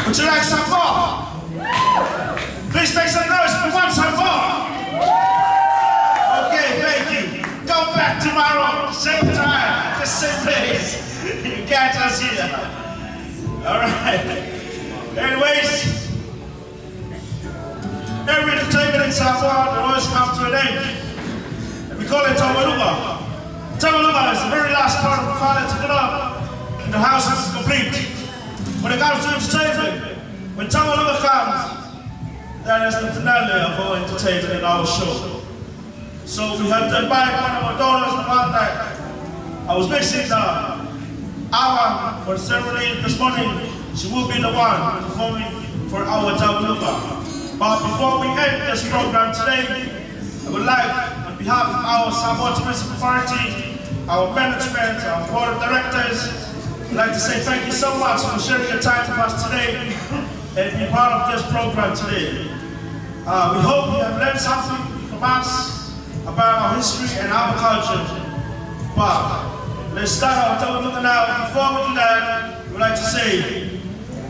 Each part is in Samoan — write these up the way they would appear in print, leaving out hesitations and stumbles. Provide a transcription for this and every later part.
Would you like some more? Please make some noise if you want some more. Okay, thank you. Come back tomorrow, same time, the same place. You catch us here. All right. Anyways, every entertainment in Samoa will always come to an end. And we call it Taualuga. Taualuga is the very last part of the fire to get up, and the house is complete. When it comes to entertainment, when Taualuga comes, that is the finale of our entertainment and our show. So we had to invite one of our daughters, the one that I was mixing the hour for the ceremony this morning. She will be the one performing for our Taualuga. But before we end this program today, I would like, on behalf of our Samoa Tourism Authority, our management, our board of directors, I'd like to say thank you so much for sharing your time with us today and be part of this program today. We hope you have learned something from us about our history and our culture. But let's start our Taualuga now. Before we do that, we'd like to say,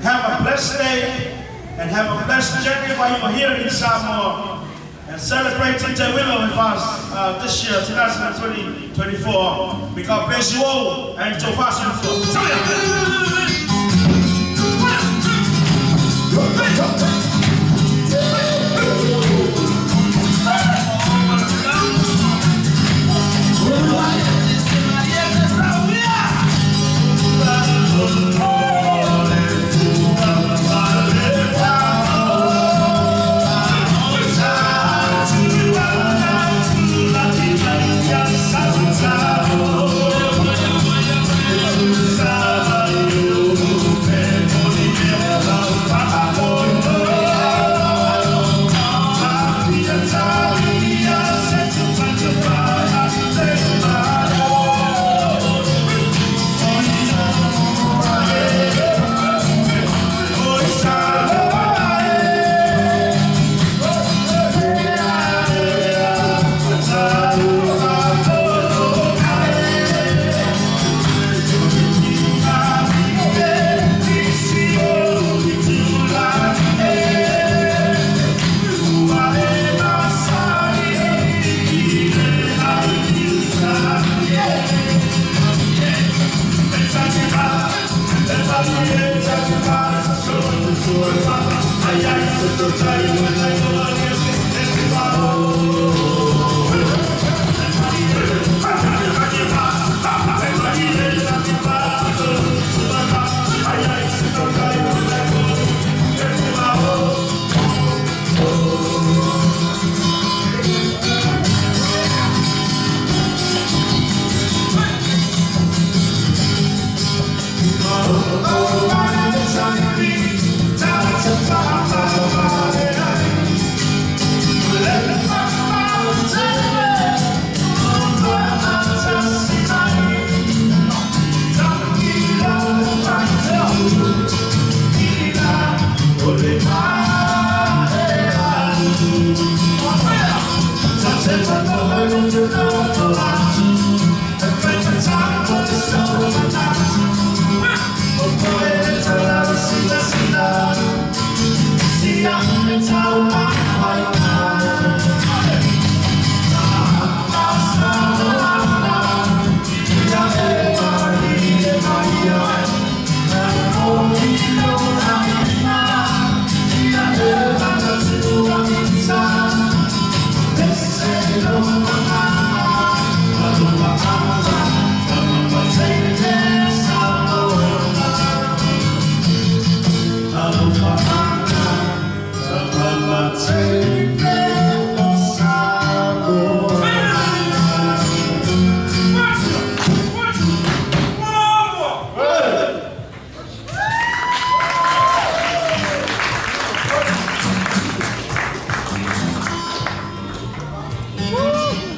have a blessed day and have a blessed journey while you are here in Samoa and celebrating Teuila with us this year, 2024. May God bless you all and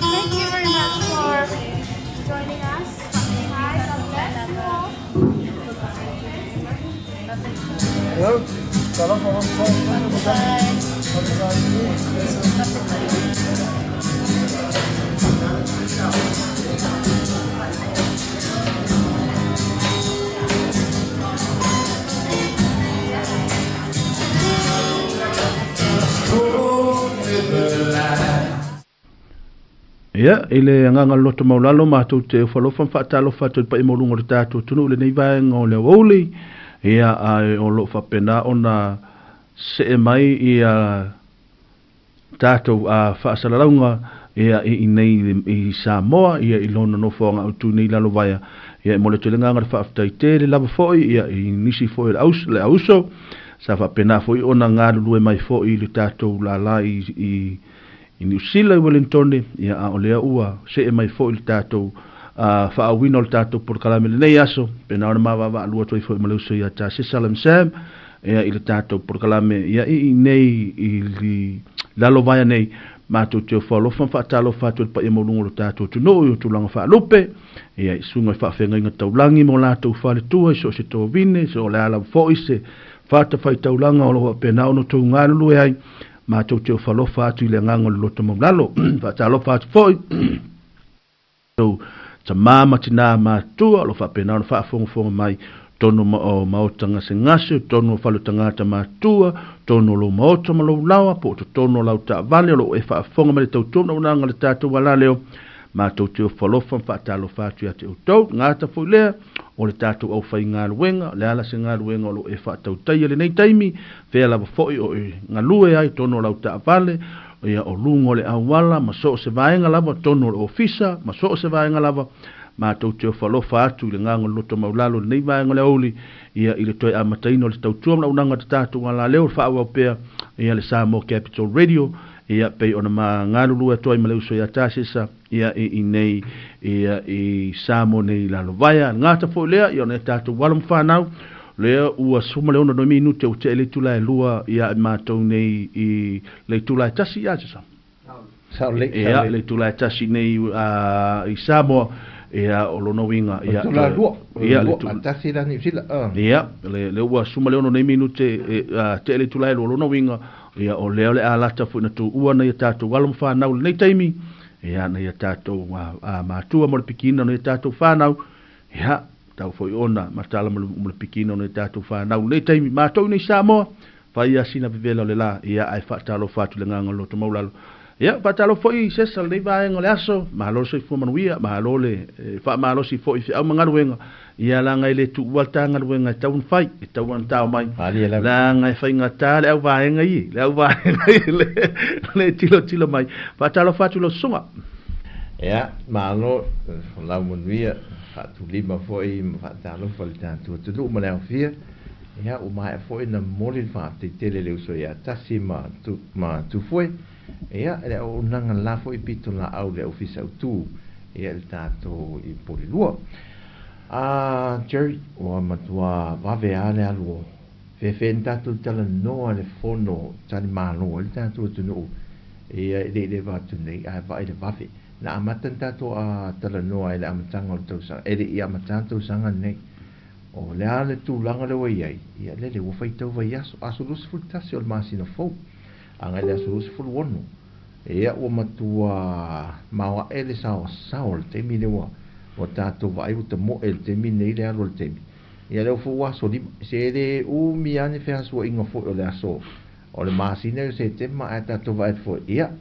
Thank you very much for joining us. Hi, God bless you all. Bye. Ia, i le agaga o le loto maualalo, matou te ofo alofa ma faatalofa atu i le paia maualuga o le tatou atunuu i lenei vaega o le aoauli, ia, ae o lo o faapena ona see mai ia tatou faasalalauga ia i inei i Samoa, ia i lona nofoaga autu nei i Lalovaea. Ia e momoli atu ai le agaga o le faafetai tele lava foi ia i nisi foi o le auso sa faapena foi ona galulue mai foi i le tatou lala i Niu Sila i Welintone, ia a o lea ua see mai foi le tatou faaauina o le tatou polokalame i lenei aso, pena ona mavaavaalua atu ai foi ma le uso ia Tasesa Lam Sam, ia i le tatou polokalame ia i inei i Lalovaea nei. Matou te ofo alofa ma faatalofa atu i le paia maualuga o le tatou atunuu i tulaga faalupe, ia i susuga i faafeagaiga taulagi ma o latou faletua i so o se tovine, so o le a lava foi se fatafaitaulaga o lo o faapena ona outou galulue ai. Matou te ofo alofa atu i le agaga o le loto maulalo. Faatalofa atu foi tou tama ma tina matua o lo o faapena ona faafogafoga mai tonu o maota gasegase, tonu o fale o tagata matua, tonu o lou maota ma lou laoa, po o totonu o lau taavale o lo o e faafofoga mai le tautua ma auaunaga a le tatou alaleo. Matou te ofo alofa ma faatalofa atu ia te outou. Gata foi lea o le tatou aufaigaluega, o le a la se galuega o lo o e faatautaia i lenei taimi, fea lava foi o e galue ai tonu o lau taavale, ia o luga o le auala ma so o se vaega lava, tonu o le ofisa ma so o se vaega lava, matou te ofo alofa atu i le agaga o le loto maulalo i lenei vaega o le aoauli, ia i le toe amataina o le tautua ma le auaunaga a te tatou alaleo, le faaauau pea ia le Samoa Capital Radio, ia pei ona ma galulue atu ai ma le uso ia Tasesa, ia i inei ia i Samoa nei i Lalovaea. Le gata foi lea, ia ona e tatou alo ma fanau, lea ua 16 noi minute ua tea i le itula e lua ia i matou nei i le itula e tasi ia Tasesa. Sao lelei, sao Ia, lelei. le itula e tasi nei i Samoa, ia o lona uiga, O ia, itula lua, ia, le lua a tasi la Niu Sila. Ia, le ua 16 nei minute e tea i le itula e lua, o lona uiga, ia o lea o le a lata foi na tuua nai a tatou alo ma fanau i lenei taimi, ia nai a tatou matua mo le pikiina o nai a tatou fanau, ia tau foi ona matala mo le pikiina o nai a tatou fanau i lenei taimi. Matou i nei Samoa, fai ia sina vevela o le la, ia ae faatalofa atu i le agaga o le loto maulalo. Ia, faatalofa foi i Sesa lenei vaega o le aso, malo le soifua manuia, malo le faamalosi foi i feau ma galuega, ia leaga e le tuua le ta galuega e tatau ona fai, e tatau ona tao mai, Malie lava. leaga e faigata le auvaega i, le auvaega i le, le tilotilo mai. Faatalofa atu i lau susuga. Ia, malo, lau manuia, faatulima foi ma faatalofa i le tatou atunuu ma le aofia. Ia, ua maea foi ona momoli le faafetai tele i le uso ia Tasi ma, ma Tufue. Ia, le auaunaga la foi pitolaau i le Ofisa Autu, ia, i le tatou i Polilua. A Jerry, ua matua vave lava le alu o fefe na tatou talanoa i le fono talimalo ai le tatou atunuu, ia, e le i leva atu nei, ae vaai i le vave. Na amata na tatou talanoa i le amataga o le tausaga, e le i amata le tausaga lenei. O le a le tulaga lea ua i ai, ia lele ua faitau vaiaso, aso 21 o le masina fou, agai i le aso 26. Ia ua matua maoae le saoasao o le taimi lea ua ua tatou vaai ua tamoe i le taimi lenei le alu o le taimi. Ia lea ua fou aso lima, se le umi lava ni feasuaiga foi o le aso o le masina o Setema ae tatou vaai atu foi, ia,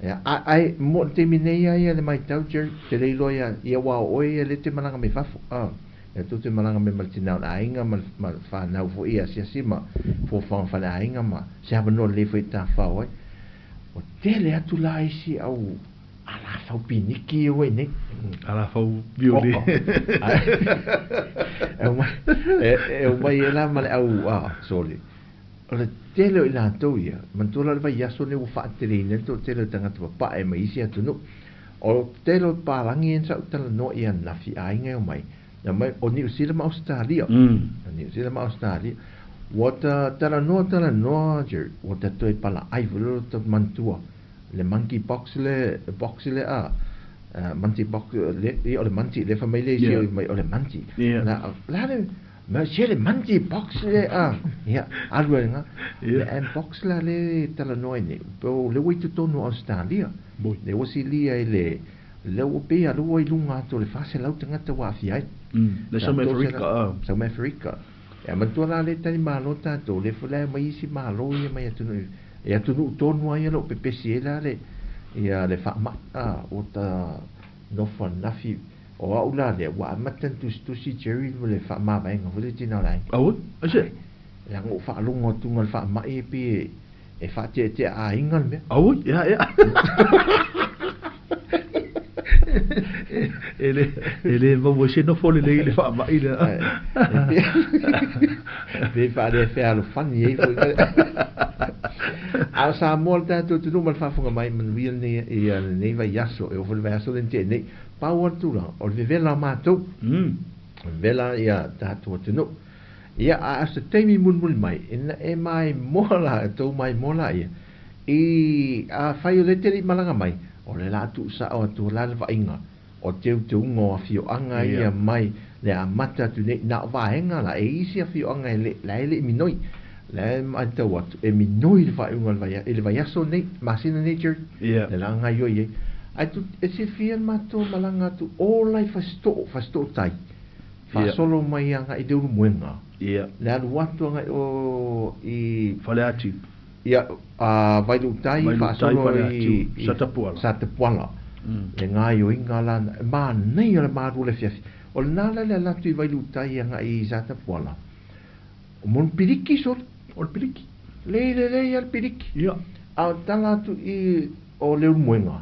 ia, ae mo le taimi nei lava ia le matau Jerry, ou te le iloa ia, ia aua o oe ia lea e te malaga mai fafo, a. Ia tou te malaga mai ma le tina o le aiga ma le fanau foi e asiasi ma foafoaga faleaiga ma se avanoa lelei foi e tafafao ai. Ua tele atu la isi au alafau piniki ia ua i nei. Alafau viole. E omai ai la ma le au, ah, sorry. O le tele o i latou ia, manatua la o le vaiaso lenei ua faateleina ai le toatele o tagata papae mai isi atunuu. O le tele o palagi ia sa ou talanoa i ananafi aiga e omai, e omai o Niu Sila ma Ausetalia. O Niu Sila ma Ausetalia. Ua ta talanoa talanoa Jerry, ua ta toe palaai foi lea ta manatua le monkey box le box le a monkey box le ia o le monkey le fai mai le isi mai o le monkey. La la le Ma se le monkey box le a ia alu ai nga le mpox la le talanoa ai nei po le ua i totonu o Australia le ua silia i le le ua pei a le ua i luga atu o le 400 tagata ua aafia ai. Le South Africa a. South Africa. Ia manatua la le tali malo tatou le foi la e aumai isi malo ia mai atunuu e atunuu tonu lava ia o lo o pepesi ai la le Ia le faama'i a ua ta nofo ananafi o a'u la lea ua amata ona tusitusi Jerry ma le faamavaega foi le tina o le aiga. Aue, aisea? Leaga ua ou faalogo atu le faama'i e pei e faateatea aiga le mea. Aue, ia, ia. E le, e le maua ai se nofo lelei i le faama'i lea. E pei faale fealofani ai foi. A o Samoa le tatou atunuu ma le faafofoga mai, manuia lenei ia lenei vaiaso, e oo foi le vaiaso lea na tea nei. Pau lava le tulaga, o le vevela o matou. Vevela ia tatou atunuu. Ia, a o se taimi mulimuli mai, ina e maimoa la, e tou maimoa laia, i, afai o lea e te le i malaga mai, o le la tuusao atu la le vaaiga o teuteuga o afioaga ia mai le amata atu nei, na o vaega la, e i isi afioaga e le, la e le i minoi. La e matau atu, e minoi le faaiuga o le vaia, i le vaiaso nei, masina nei, Jerry, le la gaioi ai. Ae tu, e silafia le matou malaga atu ola i Fasitoo, Fasitoo tai, faasolo mai agai i le Ulumoega, le alu atu agai o i Faleatiu. Ia, a Vailuutai Vailuutai, faasolo Faleatiu, i Satapuala. Satapuala, le gaioiga la, manaia le malu o le afiafi. O lena la le alu atu i Vailuutai agai i Satapuala, o moni piliki solo. O le piliki. Lei lelei lava le piliki. Ia. A o le tala atu i o le Ulumoega,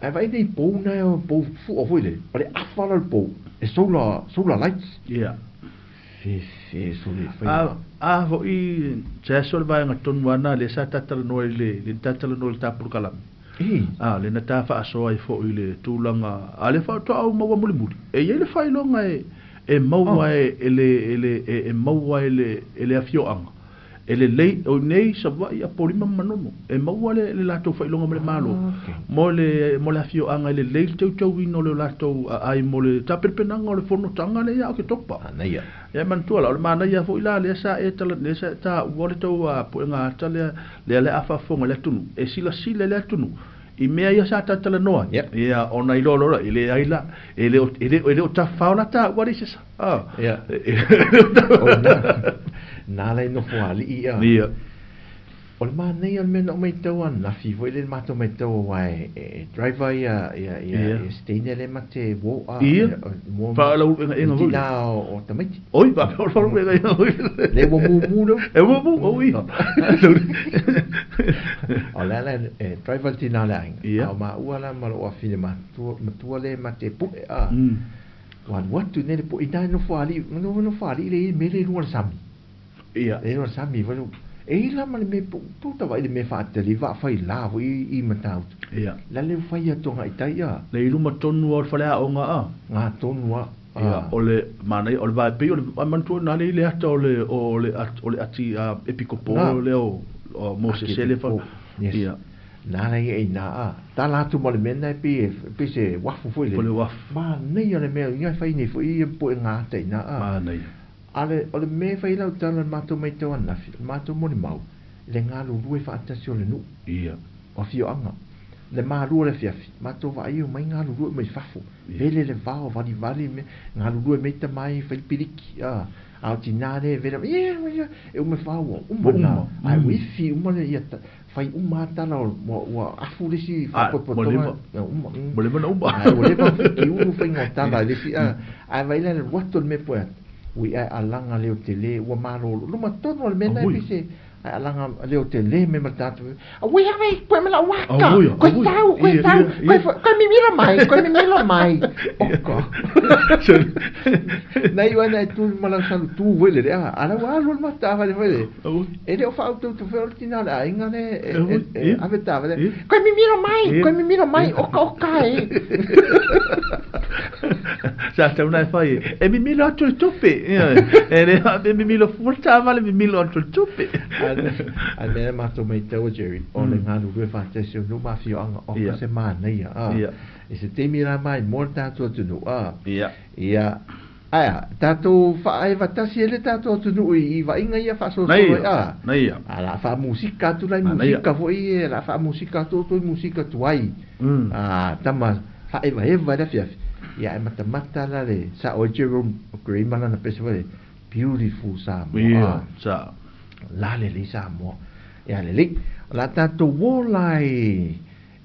ae vaai nei pou na e pou fua foi le, o le afa la o le pou, e solar, solar lights. Ia. Fefe sole fai. A, a foi, se aso le vaega tonu ana lea sa tatalanoa i le, le na tatalanoa i le tapulukalame. A, le na ta faasoa ai foi i le tulaga, a le faatoa au maua mulimuli. E i ai le faailoga e, e maua e, e le, e le, e, e maua e le, e le afioaga. E lelei, o i inei Savaii, Apolima ma Manono, e maua le, le latou faailoga ma le Malo, mo le, mo le afioaga e lelei le teuteuina o le latou aai mo le tapenapenaga o le fonotaga lea ia Oketopa. Manaia. Ia manatua la, o le manaia foi la lea sa e tala, lea sa e taua le tou puega ata lea, lea le a faafofoga i le atunuu, e silasila i le atunuu i mea ia sa talatalanoa ai. Ia, ona iloa loa lea, e leai la, e le o, e le, e le o tafafao la taua le isi sa. Ah. Ia. O na, na la i nofo alii ia. Ia. O le manaia o le mea na ou matau ananafi foi lea le matou matau aua e, e driver ia, ia, ia, ia Steina lea ma te wo a, Ia. Faalauegaega foi. Tina o tamaiti. Oi, faalauegaega foi. Le ua mumu leu. E mumu, oi. O le ala e driver le tina o le aiga. Ia. A o maua la ma lou afine matua, matua le ma te pue a. Ua alu atu nei le po ina e nofo alii, nofo nofo alii le i mea le i luga o le sami. Ia. Le i luga o le sami foi le e i la ma le mea po po ta vaai i le mea faatali vaa fai la foi i Matautu. Ia. La le fai atu agai i tai a. Le i luma tonu lava o le faleaoga a. Ngā tonu a. Ia, o le manaia, o le vae pei o le a manatua na le i le ata o le o le o le ati a Epikopo lea o o Mosese le fa. Yes. Ia. Nā ia i nā a, tala atu ma le mea lena e pei e pei se uafu foi lele. O le uafu. Manaia le mea ia e fai nei foi ia poe ngā ata i nā a. Manaia. A le, o le mea e fai lau tala le matou matau ananafi, o le matou molimau, le galulue faatasi o le nuu. Ia. O afioaga. Le malua o le afiafi, matou vaai e omai galulue mai fafo. Vele le vao, valivali mea, galulue mai tama e fai le piliki a. A o tinā lea e vela, ia, ia, e uma e whāua, uma nā. Ai, uifi uma le ia, fai uma a tala o, ua, ua afu le isi faapotopotoga. Uma. Ua leva na uma. Ai, ua leva ki ulu whainga o tala i le isi, a, ai vai la le ruato le mea poe atu. Ui ai alaga leo tele, ua malolo. Luma tonu o le mea nai pise, ai alaga leo tele me ma tātou. Ui ave, koe me la waka, koe tau, koe tau, koe, koe mimila mai, koe mimila mai. Oka. Nei ua nei tu ma lau salu tu foi le a, ala ua alu le mata a foi le. E le o whautautu whea o le tina o le aiga le, e, ave tā le. Koe mimila mai, koe mimila mai, oka oka e. Sa tau nai whai, e mimilo atu le tupe. E le e mimilo fua tāvale mimilo atu le tupe. Ai mea mātou mai taua Jerry, o le galulue faatasi o nuu ma afioaga, o ka se manaia, a. I se taimi la mai mo le tātou atunuu, a. Ia, aea, tātou faaevatasi ai le tātou atunuu i vaaiga ia faasolosolo ai, a. Naia. A la faamusika atu lai musika foi e, la faamusika atu outou i musika tuai. A, tama faaevaeva i le afiafi. Ia ae matamata la le sao ai Jerome Grey ma lana pese foi le, Beautiful Samoa. Ia, sa. La lelei Samoa. Ia lelei. O la tatou ola i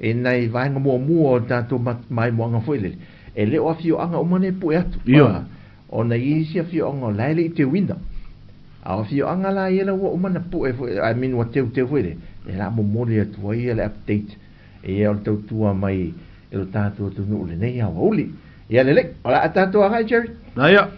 E nai vaega muamua o le tatou maimoaga foi lele e le o afioaga uma nei pu'e atu ona i isi afioaga o la e le'i teuina a o afioaga la ia la ua uma na pu'e foi I mean ua teuteu foi le e la momoli atu ai le update ia o le tautua mai e lo tatou atunuu lenei aoauli. Ia lelei o le a tatou agai Jerry. Aia.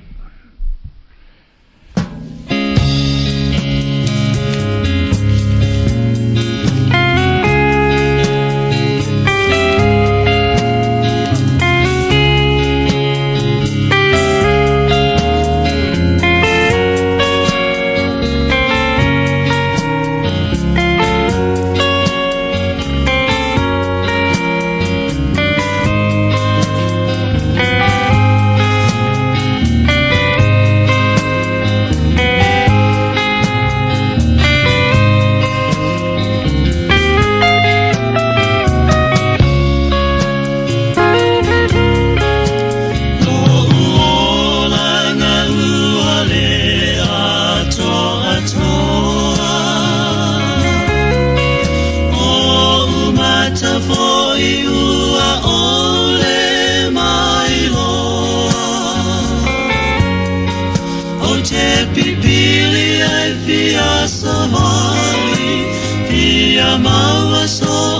So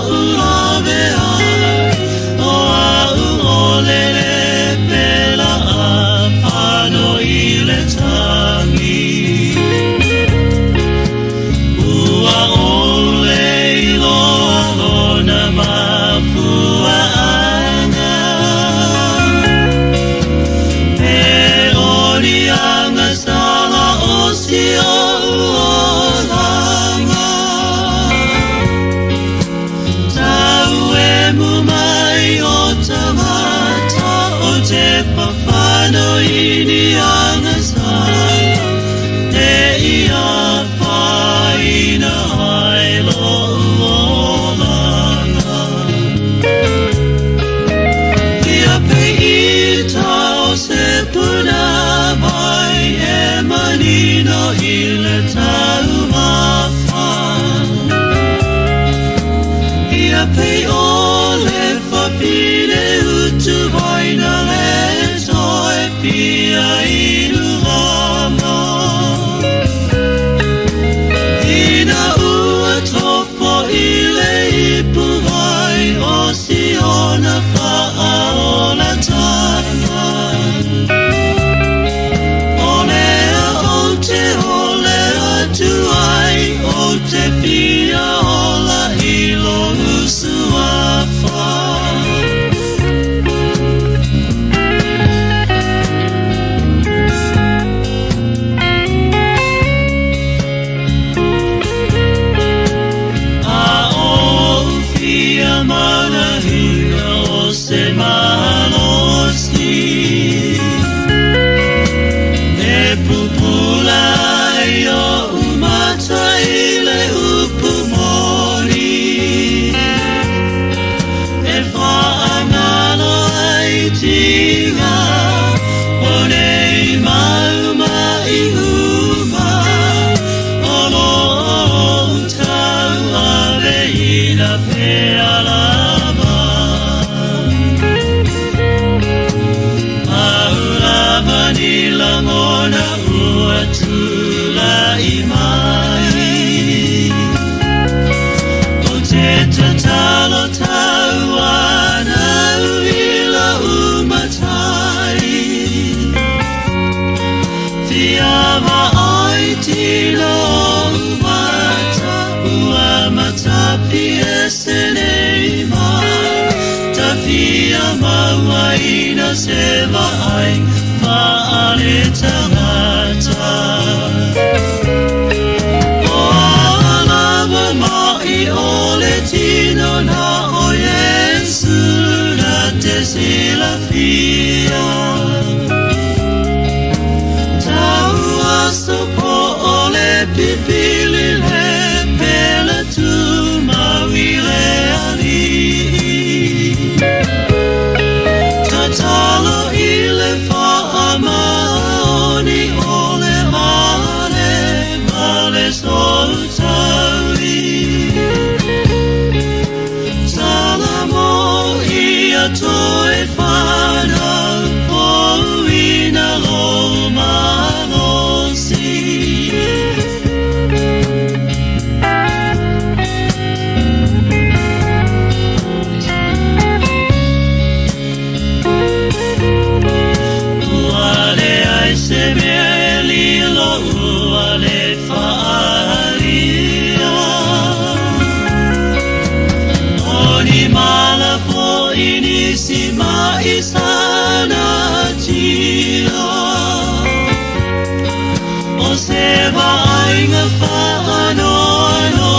faiga faanoano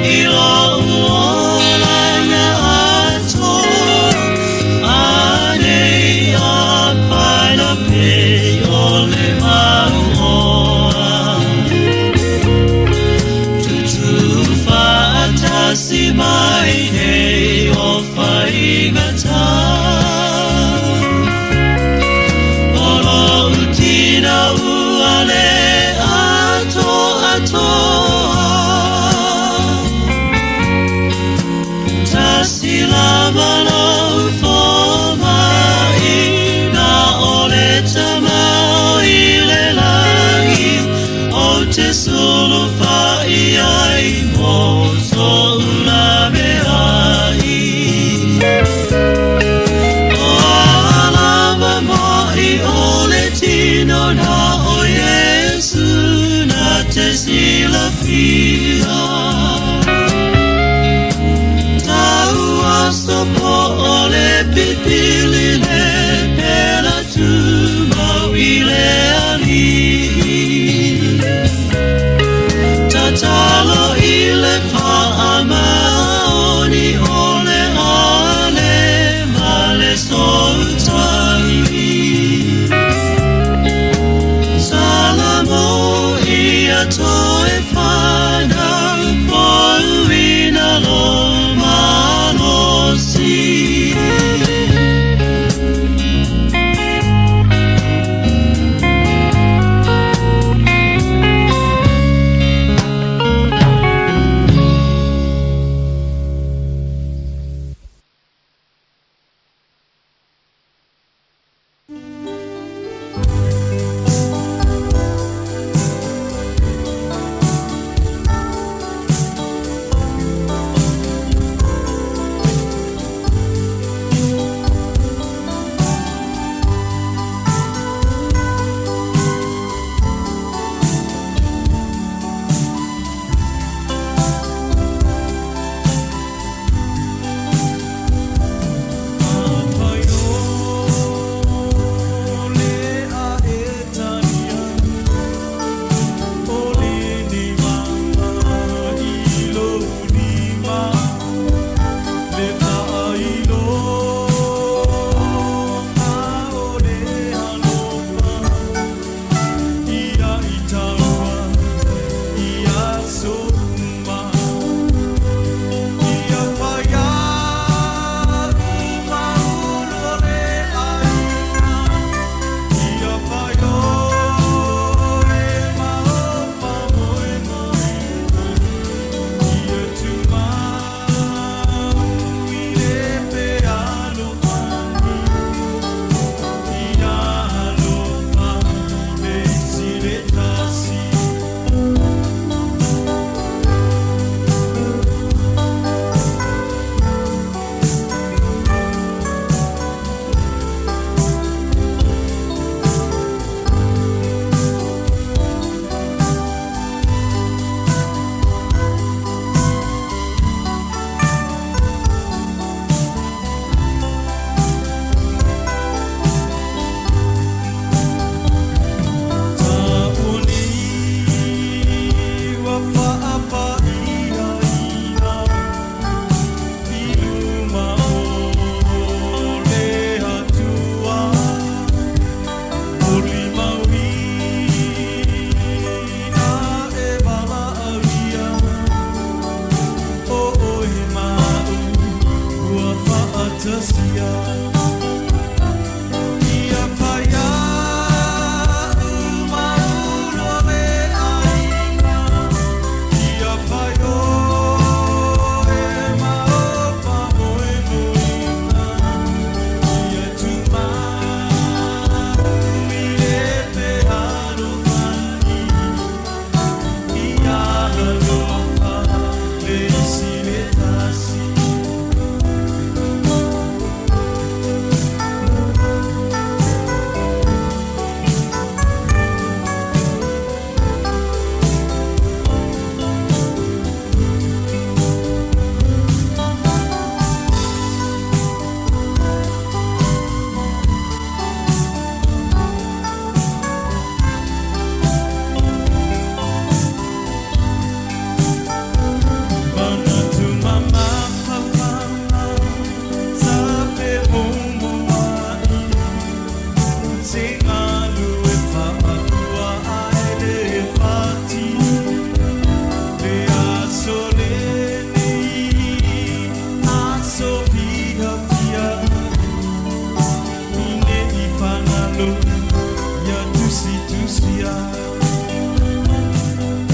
i lou olaga atoa, anei apaina pei o le mauoa. Tutū faatasi mai nei o faigatā. O lou tina ua le atoatoa. Tasi lava lou fomai, na o le tamao i le lagi, o te sulufai ai mo so'u laveai. O alava mai o le tino na o Iesu na te silafia. Tau aso po o le pipili le pela tumau i le alii. Tatalo i le faamaoni o le ale ma le soutagi. Salamo ia toe whanau pouina lo malosi.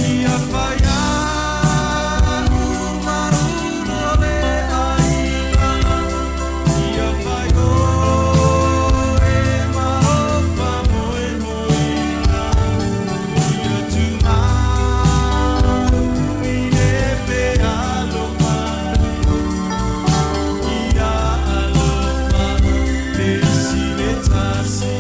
Ia fai au maunu o le aiga, ia fai oe ma o faamoemoega, ia tumau i le fealofani, ia alofa le isi le tasi.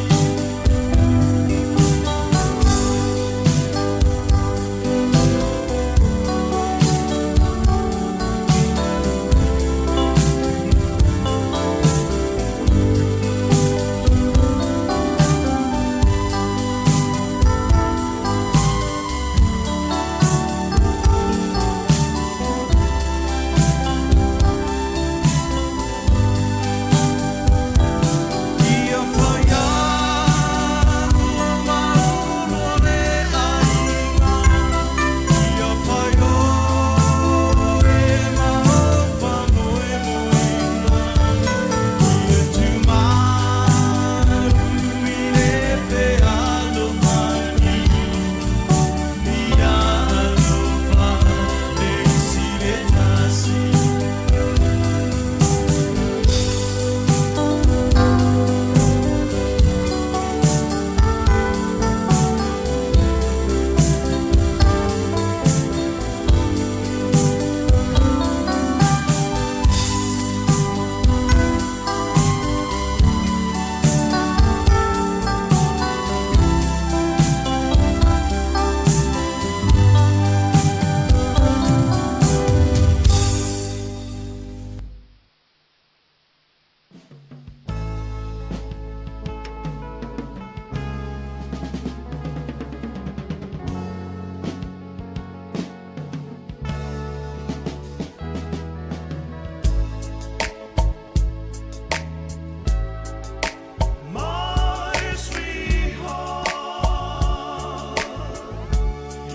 Ia fai au maunu o le aiga, ia fai oe ma o faamoemoega, ia tumau i le fealofani, ia alofa le isi le tasi. My sweetheart,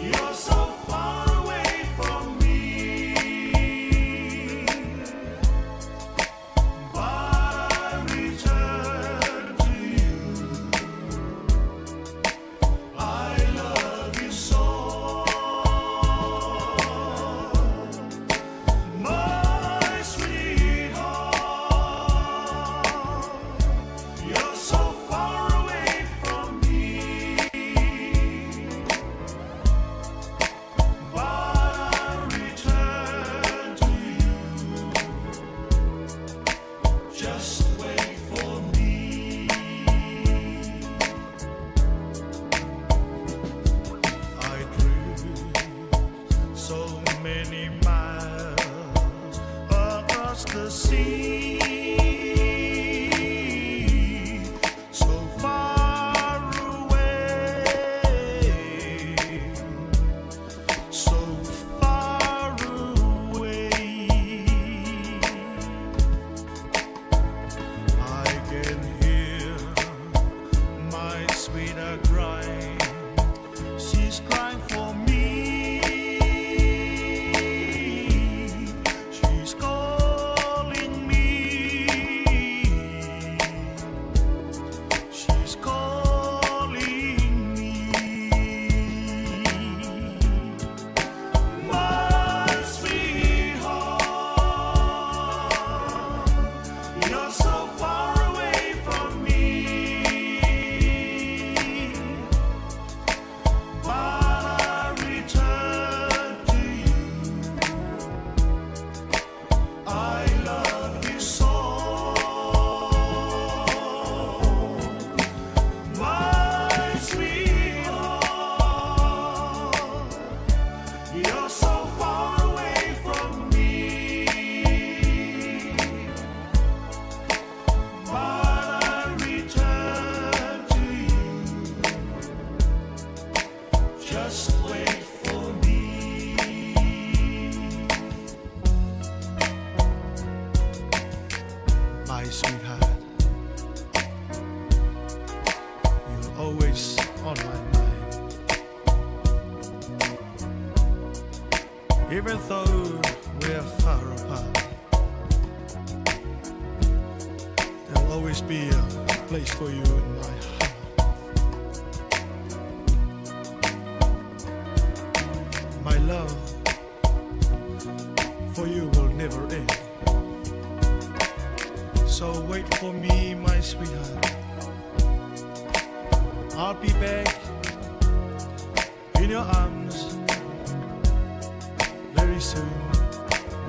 you're so far away from me, but I return to you. I love you so, my sweetheart. You're so far away from me, but I return to you. Just wait for me. I drift so many miles across the sea, so far away, so far away. I can hear my sweetheart crying. She's crying for me. She's calling me. She's calling me. My sweetheart, you're so far away from me. But I return to you. I love you so, my sweetheart. You're so far away from me, but I return to you. Just wait for me. My sweetheart, you're always on my mind. Even though we're far apart, there'll always be a place for you in my heart. in your arms very soon,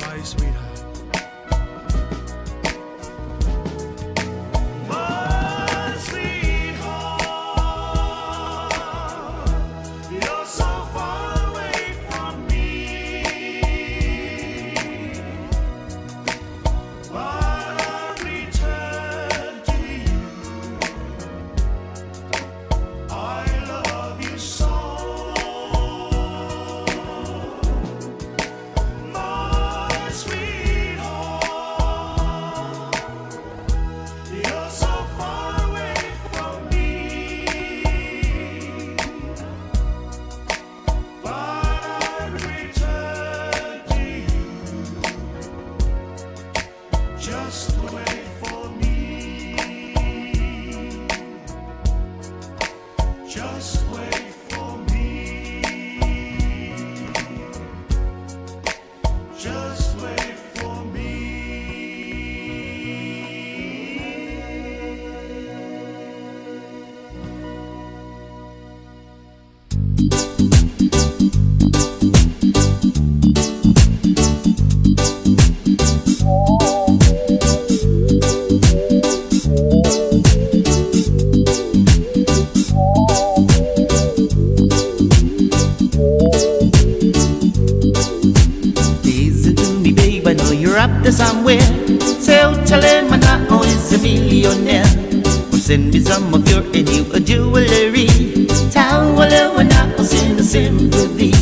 my sweetheart. My sweetheart, you're so far away from me. But I return to you. I love you so. My sweetheart, you're so far away from me. But I return to you. Just wait for me. Just wait for me. Just wait for me. Listen to me, babe, I know you're up there somewhere. Say, oh, tell him I know is a millionaire. Or send me some of your new jewelry. Towel, and I'll send a sympathy.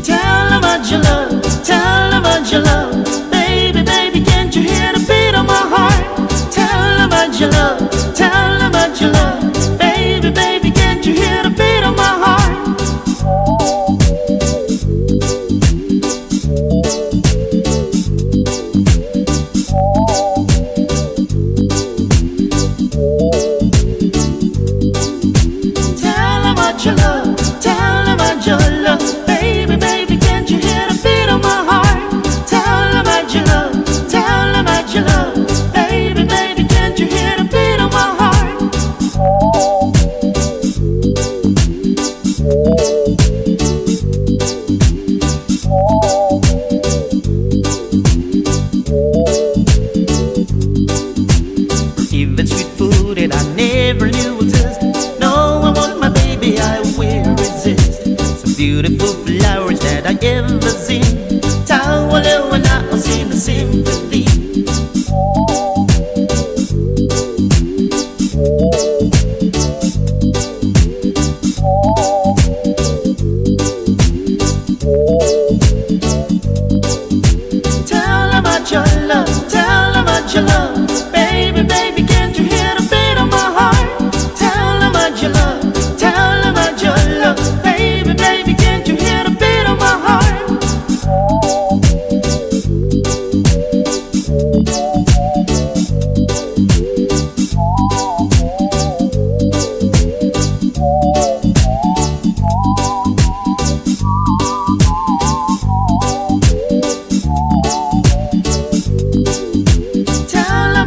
Tell 'em about your love, tell 'em about your love. Baby, baby, can't you hear the beat of my heart? Tell 'em about your love, tell 'em about your love. Baby, baby, can't you hear the beat of my heart? Tell 'em about your love, tell 'em about your love. Baby, baby, can't you hear the beat of my heart? Tell 'em about your love, tell 'em about your love. Baby, baby, can't you hear the beat of my heart? Even sweet food that I never knew exist. No, I want my baby, I will resist. Some beautiful flowers that I ever seen. Tawala when I seen the sympathy. Tell 'em about your love, tell 'em about your love. Baby, baby, can't you hear the beat of my heart? Tell 'em about your love, tell 'em about your love. Baby, baby, can't you hear the beat of my heart? Tell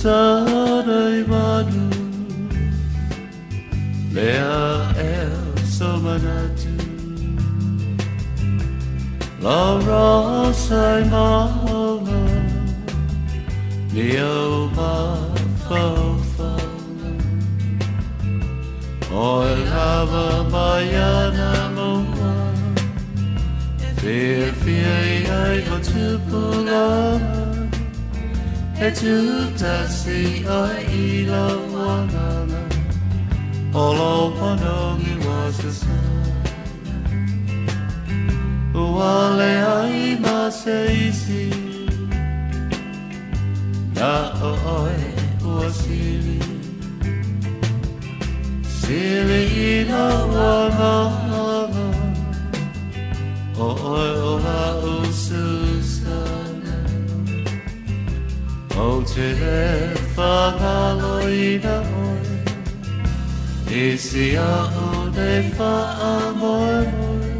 Susana Ivanu Lea el somanatu La rosa i mauna Leo ma faufauna Oe lava mai ana mua Fia fia i ai o tupulaga E tūtasi ai i lau agaga O lou manogi ua sasana Ua leai ma se isi Na o oe ua sili Sili i lau agaga O oe o la'u Susana Ou te le faagaloina oe I si a'u nei faamoemoe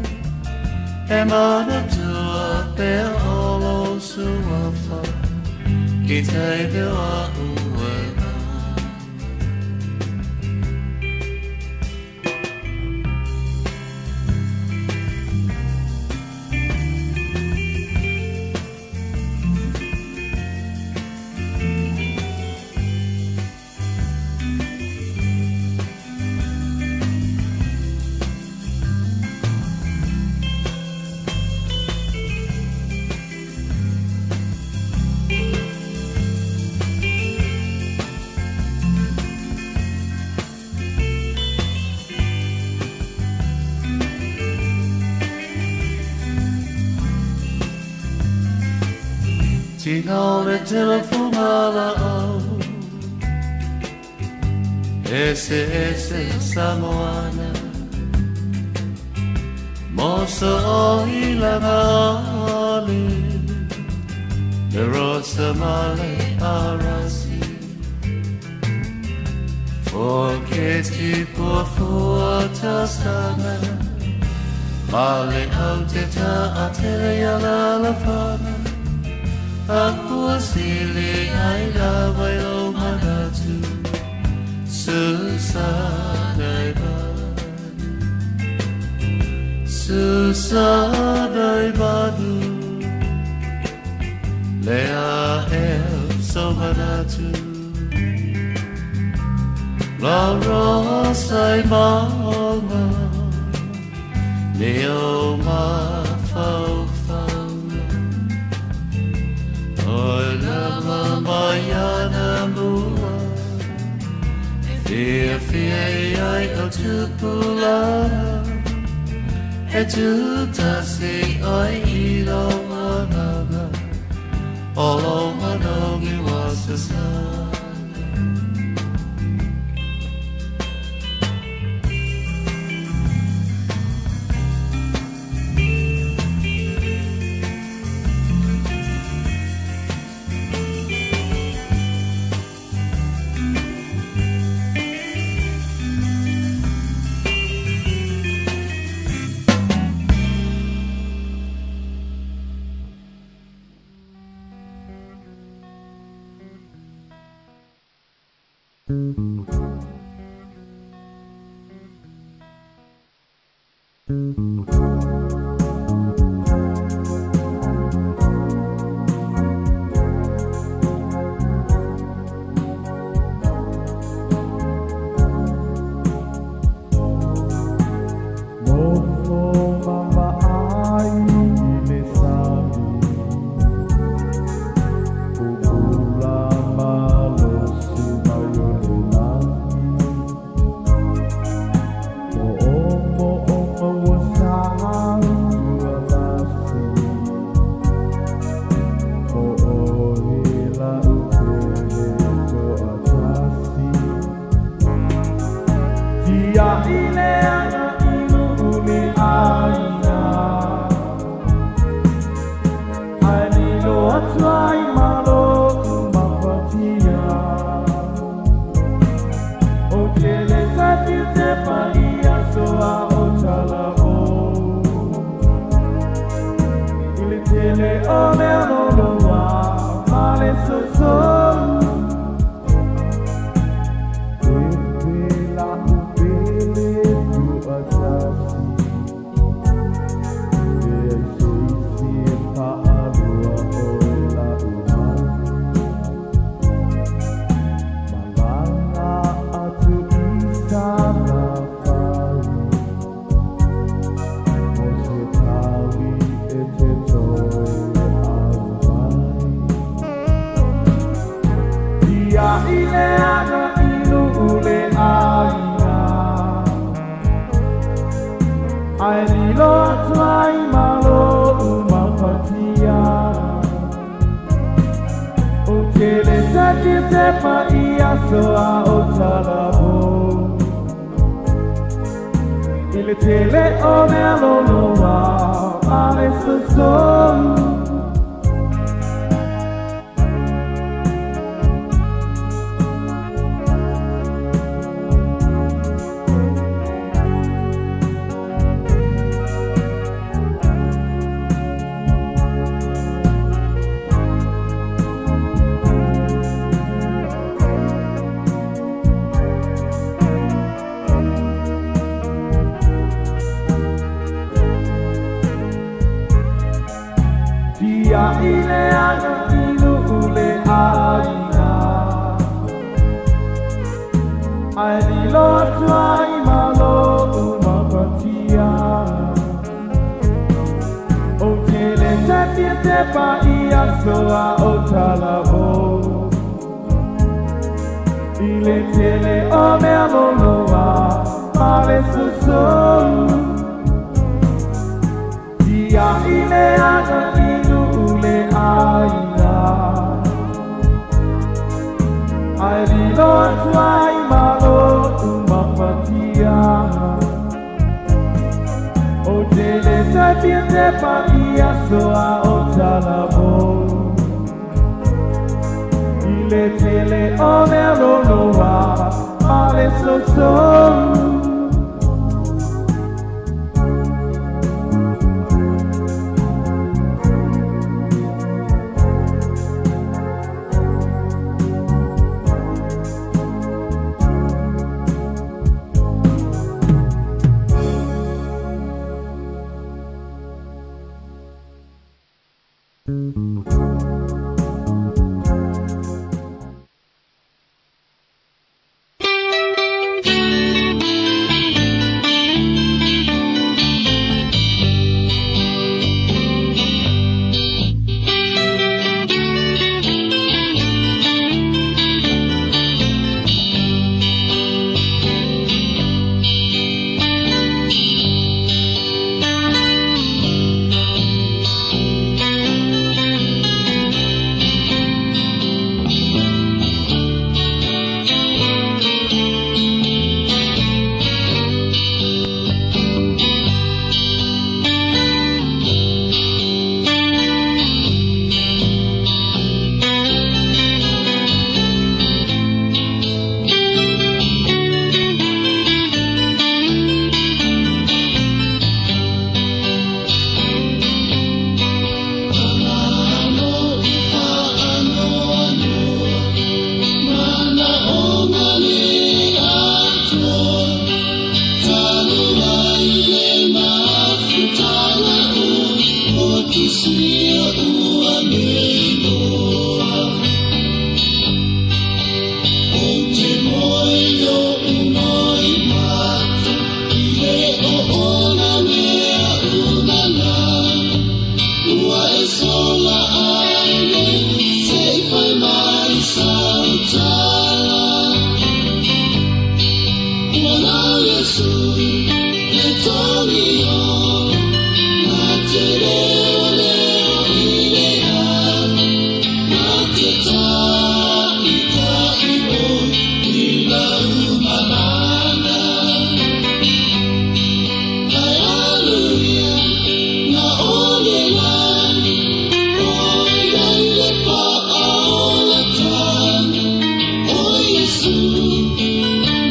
E manatua pea o lou suafa I taimi o a'u e Tiga o le telefoga la'au Eseese Samoana Moso o ilaga ali Le rosa male arasi Foketi puafua tasana Male au te ta'atele ia lalafana A'ua sili ai lava i lou manatu Susana i manu Susana i manu Lea el so manatu La rosa i maoga Leo mafaufauga Oe lava mai ana mua E fiafia i ai o tupulaga E tūtasi oe i lou agaga O lou manogi ua sasana. Nofo ma vaai i le sami, Pupula malosi mai o le lagi. aso a o talavo. I le tele o mea loloa ma le soso. Tia i le aga i nuu le aiga. Ae lilo atu ai ma lou mafatia. Ou te le tepia tepa i aso a o talavo. I le tele o mea loloa ma le soso. Tia i le aga i nuu le aiga. Ae lilo atu ai ma lou mafatia. Ou te le tepia tepa i aso a o talavo. I le tele o mea loloa ma le soso.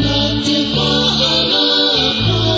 Na te whaanapa.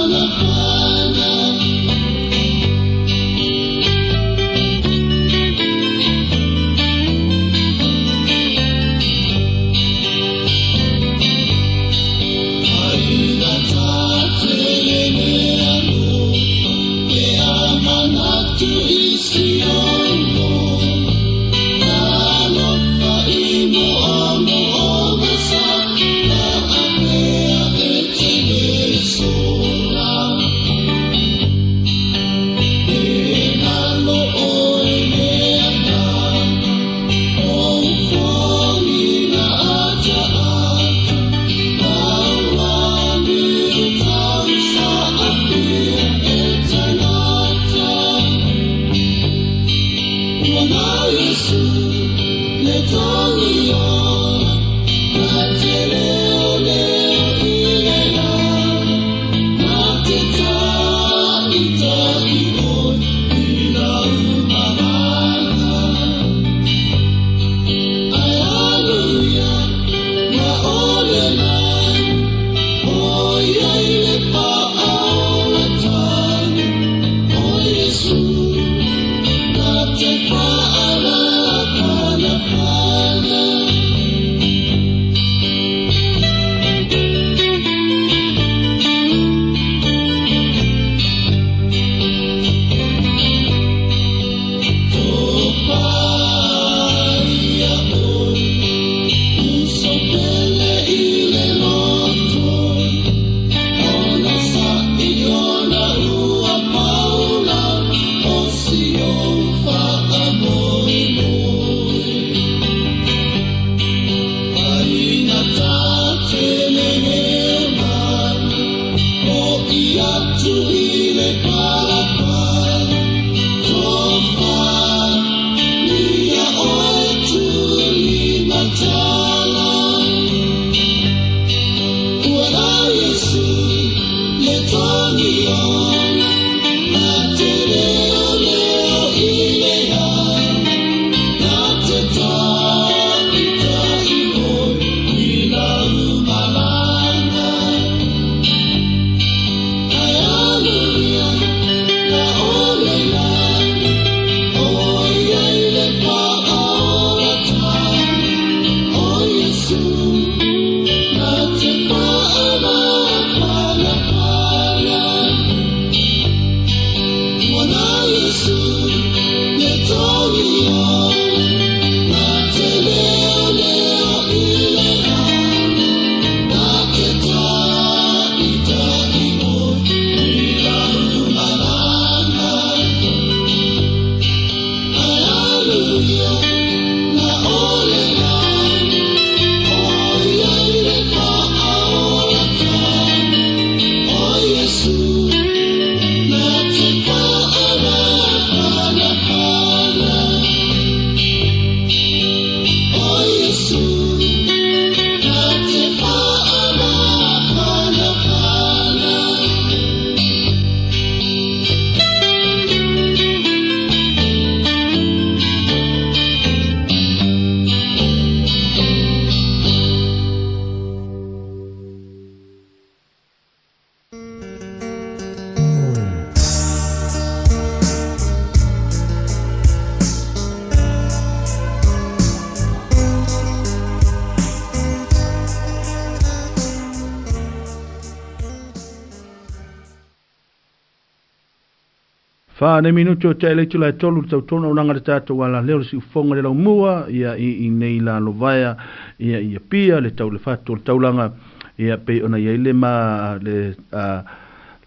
Fa nei minuti o te le tula e tolu tau tonu o nanga le tātou ala leo le siufonga le laumua ia i nei la lovaea ia ia pia le tau le fatu o le taulanga ia pe ona ia ile ma le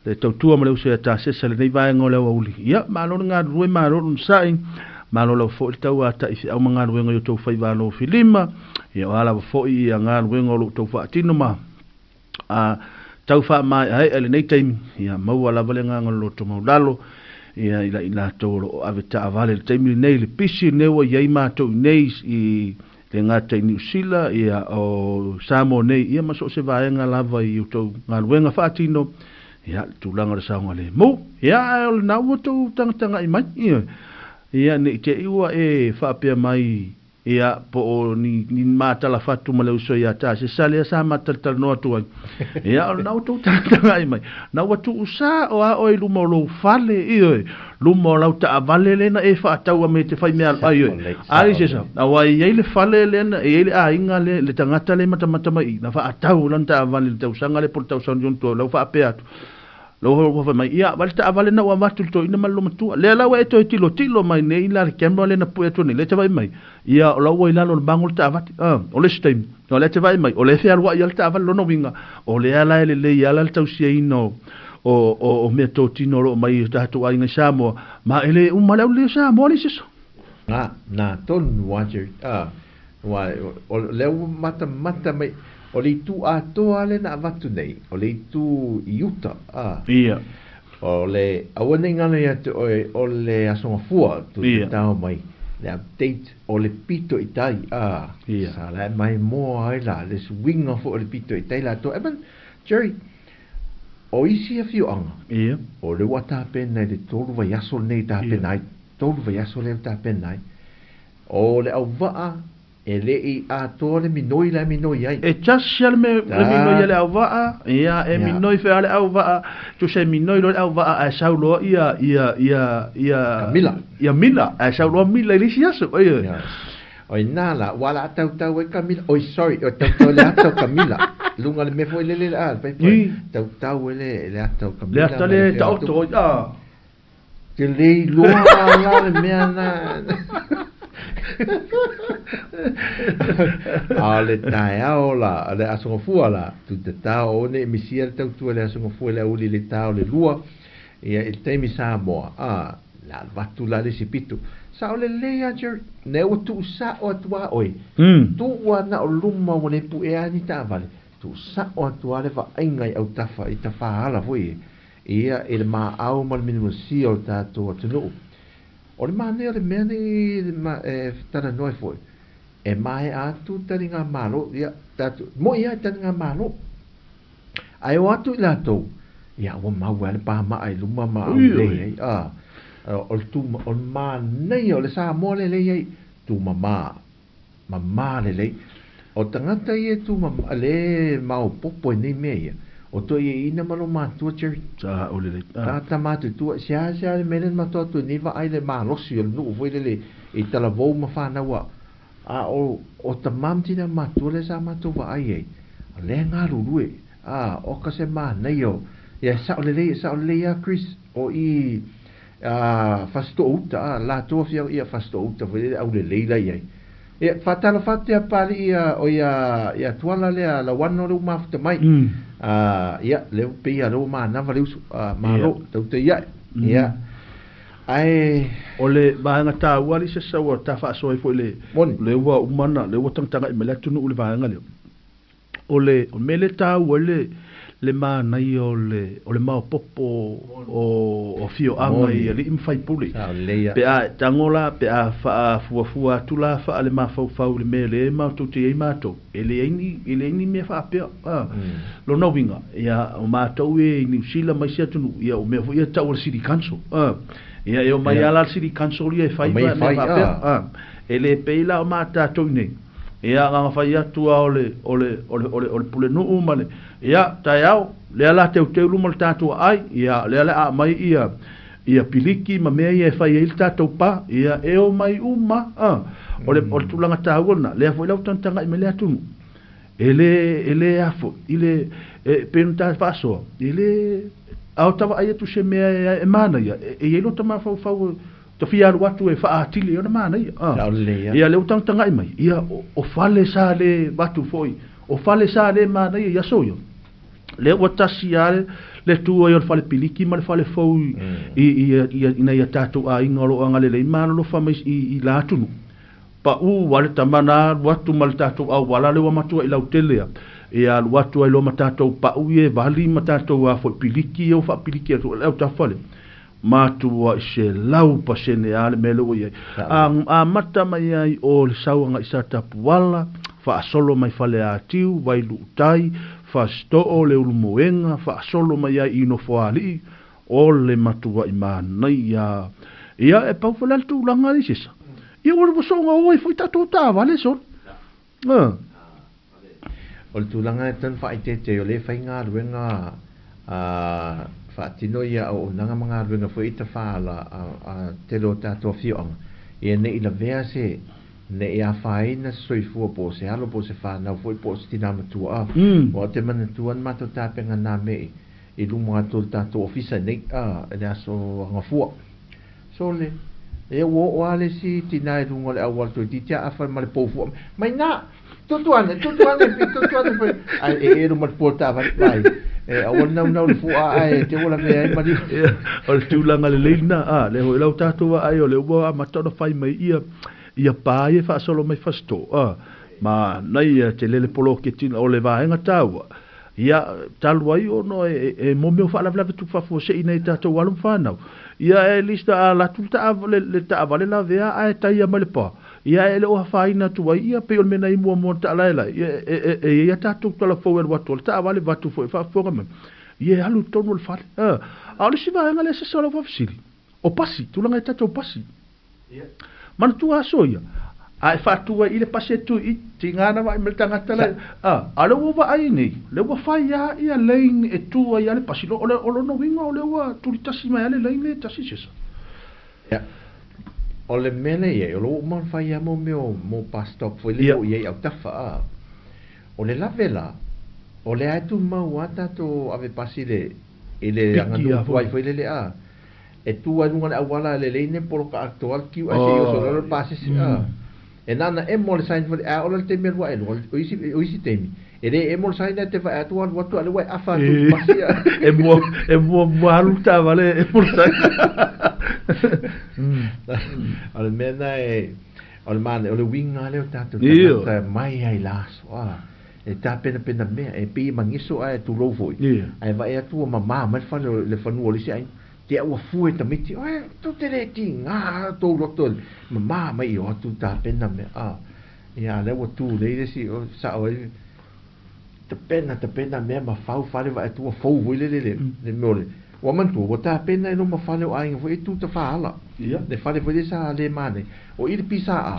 le tautua ma le uso ia tāsesa le nei vaenga o le awauli. Ia malo le ngā rue malo le sai malo lau fo le tau ata i au manga luenga yo tau whai valo filima ia o ala fo i ia ngā luenga o lo tau whaatino ma a tau wha mai ai ele nei taimi ia maua lava le ngā ngalo to maulalo ia ila ila tau ave taavale le taimi nei le pisi nei ua iai matou nei i le gata i Niu Sila ia o Samoa nei ia ma so o se vaega lava i outou galuega faatino ia le tulaga o le saogalemu ia ae o lenā ua outou tagatagai mai ia ia nei te i ua e faapea mai ia po o ni ni matala fatu ma le uso ia ta se sale sa matalatalanoa atu ai. Ia o lena ua tou tagatagai mai. Na ua tuusa o a oe i luma o lou fale ioe, luma o lau taavale lena e faataua me te fai mea ai oe. Ai se sa, aua e i ai le fale lena, e i ai le aiga le, le tagata le matamata mai i, na faatau lana taavale i le tausaga le po le tausaga ni ona tua, lau faapea atu. Lou hou fai mai, ia, vale taavale na ua avatu i le toeaina ma le lomatua. Lea la ua e toe tilotilo mai nei la le camera lea na pue atu nei, lea te vaai mai, ia, o la ua i lalo o le mago le taavale. Ah, o le isi taimi, o lea te vaai mai, o lea e fealuai lava le taavale, lona uiga, o lea la e lelei lava le tausiaina o, o, o, o meatotino o lo o mai i o tatou aiga i Samoa, ma e le uma le aulelei o Samoa le isi aso. Nā, nā tonu a Jerry, ah, Aua o lea ua matamata mai, o le itu atoa lea na avatu nei, o le itu i uta, a. Ia. O le, aua nei ngana ia te oe, o le Aso Gafua, tu te tao mai, le update o le pito i tai, a. Ia. Sa la e mai moa ai la, le suiga foi o le pito i tai la atoa. Evan, Jerry, o isi afioaga, Ia. o lea ua tapena i le tolu vaiaso lenei tapena ai, tolu vaiaso lea ua tapena ai, O le auvaa e le i atoa le minoi la e minoi ai. E just sia le me le minoi a le auvaa, ia e minoi fea le auvaa, tusa e minoi loa le auvaa ae sau loa ia ia ia ia Ka mila. Ia mila, ae sau loa mila i le isi aso, ioe. Yes. O ina la, ua la tautau ai ka mila, oi sorry, o tautau le ata o ka mila. Luga le mea foi lele le a, pai pai, tautau e le le ata o ka Le mila ata ma le le fea taoto atu. ai, a. Te le iloa la le mea na. A o le taeao la, le Aso Gafua la, tu te tao o nei misia le tautua le Aso Gafua le auli le tao le lua, ia i le taimi Samoa, a, la avatu la le isi pito. Sa o lelei a Jerry, ne ua tuusa'o atu a oe, tuu a na o luma ua le puea ni taavale, tuusa'o atu a le vaaiga i autafa i tafaala foi e. Ia, i le maau ma le minumasia o le tatou atunuu. O le manaia o le mea nei e talanoa ai foi, e maea atu taliga malo, ia, tatou, mo'i lava i taliga malo. Ae o atu i latou, Ia ua mau ai le pamaa i luma ma aulelei ai a. O le tu o le manaia o le Samoa lelei ai tumama mamā lelei. O tagata ia e tumama le maopoopo i nei mea ia, o toe ieina ma lo matua Jerry. Sa o lelei. Tagata matutua, seasea le mea lea na matou atu ai nei vaai le malosi o le nuu foi lele i talavou ma fanau a a o o tama ma tina matua lea sa matou vaai ai, o lea e galulue. A o ka se manaia o ia e sao lelei, e sao lelei lava Chris, o i a Fasitoouta a latou afioaga ia Fasitoouta foi lele aulelei la i ai. Ia faatalofa atu ia Papalii ia o ia ia Tuala lea Lauano lea ua mafuta mai. A ia lea ua pei lava lea ua manava le uso a malo tautaia ae. Ia ae O le vaega taua alii se sau ta faasoa ai foi le le ua uma ona le ua tagatagai mai le atunuu i le vaega lea. O le mea lea e taua ai le le manaia o le o le maopoopo o afioaga i alii ma faipule. Pe a e tago la, pe a faafuafua atu la faale-mafaufau i le mea lea e matou te i ai matou, e leai ni, e leai ni mea faapea. A, lona uiga, ia, o matou e i Niu Sila ma isi atunuu, ia o mea foi ia e tau o le City Council. A, ia e omai lava la le City Council ia e fai mea faapea. A, e le pei la o matou i inei. Ia, na ona fai atu lava o le, o le, o le, o le, o le pulenuu ma le, ia, taeao, lea la teuteu luma le tatou aai, ia, lea la a aumai ia, ia piliki ma mea ia e fai ai le tatou pa, ia, e omai uma, a. O le, o le tulaga taua lena, lea foi la ua tagatagai mai le atunuu, e le, e le a foi, i le, e pei ona ta faasoa, e le, a o ta vaai atu i se mea e, e manaia, e, e i ai lota mafaufau e, Ta fia alu atu e faaatili ai ona manaia. Sa o lelei a. Ia lea ua tagatagai mai, ia o fale sa le avatu foi, o fale sa le manaia i aso ia, lea ua tasi lava le tu ai o le fale piliki ma le fale fou i i nai a tatou aiga o lo o agalelei ma alolofa mai i la atunuu. Pau lava le tama na alu atu ma le tatou auala lea ua matuai lautele a, ia alu atu ai loa ma tatou pau ia e vali ma tatou a foi piliki ia ua faapiliki atu e le autafa lea. Matuai 100% a le mea lea ua i ai. A amata mai ai o le sau agai sa Tapuala, faasolo mai Faleatiu, Vailuutai, Fasitoo, Leulumoega, faasolo mai ai i Nofoalii, o le matuai manaia. Ia, e pau foi la le tulaga i sesa. Ia, ua soona o ai foi tatou taavale sole. A. O le tulaga e tau faaeteete o lea e fai galuega a faatino ia auaunaga ma galuega foi i tafaala a tele o tatou afioaga, ia ne i lavea se, ne i afaina se soifua po o se alo po o se fanau foi po o se tina matua a. Aua ou te manatua na matou tapena na me i luma atu o le tatou ofisa nei a i le aso Gafua. Sole, Ia ua oo lava le isi tina i luga o le auala toeitiiti a afa ma le pou fua mai na! Tutu ane, tutu ane, tutu ane foi. Ai e e luma le pua o le taavale, vai. E aua le naunau le fua ae te ua lavea ai maliu. Ia, o le tulaga lelei lena, a, lea foi la ua tatou vaai o lea ua amata ona fai mai ia, ia pa ia e faasolo mai Fasitoo, a, manaia tele le poloketi o le vaega taua. Ia, talu ai ona e mo mea o faalavelave tupu faafuasei nei tatou alo ma fanau. Ia, at least a alu atu le taavale lavea ae taia mai le pa, ia e le o afaina atu ai, ia pei o le mea na i muamua na taalaelae, ia e i ai a tatou tala fou e alu atu ai le taavale vaeatu foi e faafofoga mai, ia e alu i totonu o le fale. A o le isi vaega lea e sesa o lau faafesili, o pasi, tulaga i tatou pasi. Manatua aso ia, a e faatu ai i le pasi e tui i, tiga na vaai mai le tagata la, a, a o lea ua vaai nei, lea ua fai lava ia lane e tu ai lava le pasi, o le, o lona uiga o lea ua tulitasi mai lava le lane e tasi sesa. Ia, o le mea lea e i ai, o lo o ua uma ona fai lava mo mea o mo bus stop foi lea ua i ai i autafa, a. O le lave la, o lea e tumau lava tatou ave pasi i le, i le aganuu tuai foi lele, a. E tu ai luga o le auala lelei nei poloka atoa le kiu ae se i oso loa le pasese a. E nana emo le sign foi a ola le taimi alu ae luga o isi o isi taimi e le emo le sign ae te vaai atu alu atu a lea ua e afa atu i le pasi a. E mua e muamua alu le taavale emo le sign. O le mea lena e o le manaia o le uiga lea o tatou tagata mai lava i la aso a. E tapenapena mea e pei e magiso ae tulou foi ae vaai atu ua mama mai le fale o le fanua o le isi aiga. Te au a fue tamaiti, oe, tu te le tigā tōu loto e mamā mai i o atu tapena mea, a, ia, a lea ua tu lei le isi, o, sao ai, tapena tapena mea ma fau fale vaai atu ua fou foi lele le le mea o le ua manatua ua tapena i luma fale o aiga foi e tu tafaala le fale foi lea sa le manaia o i le PSA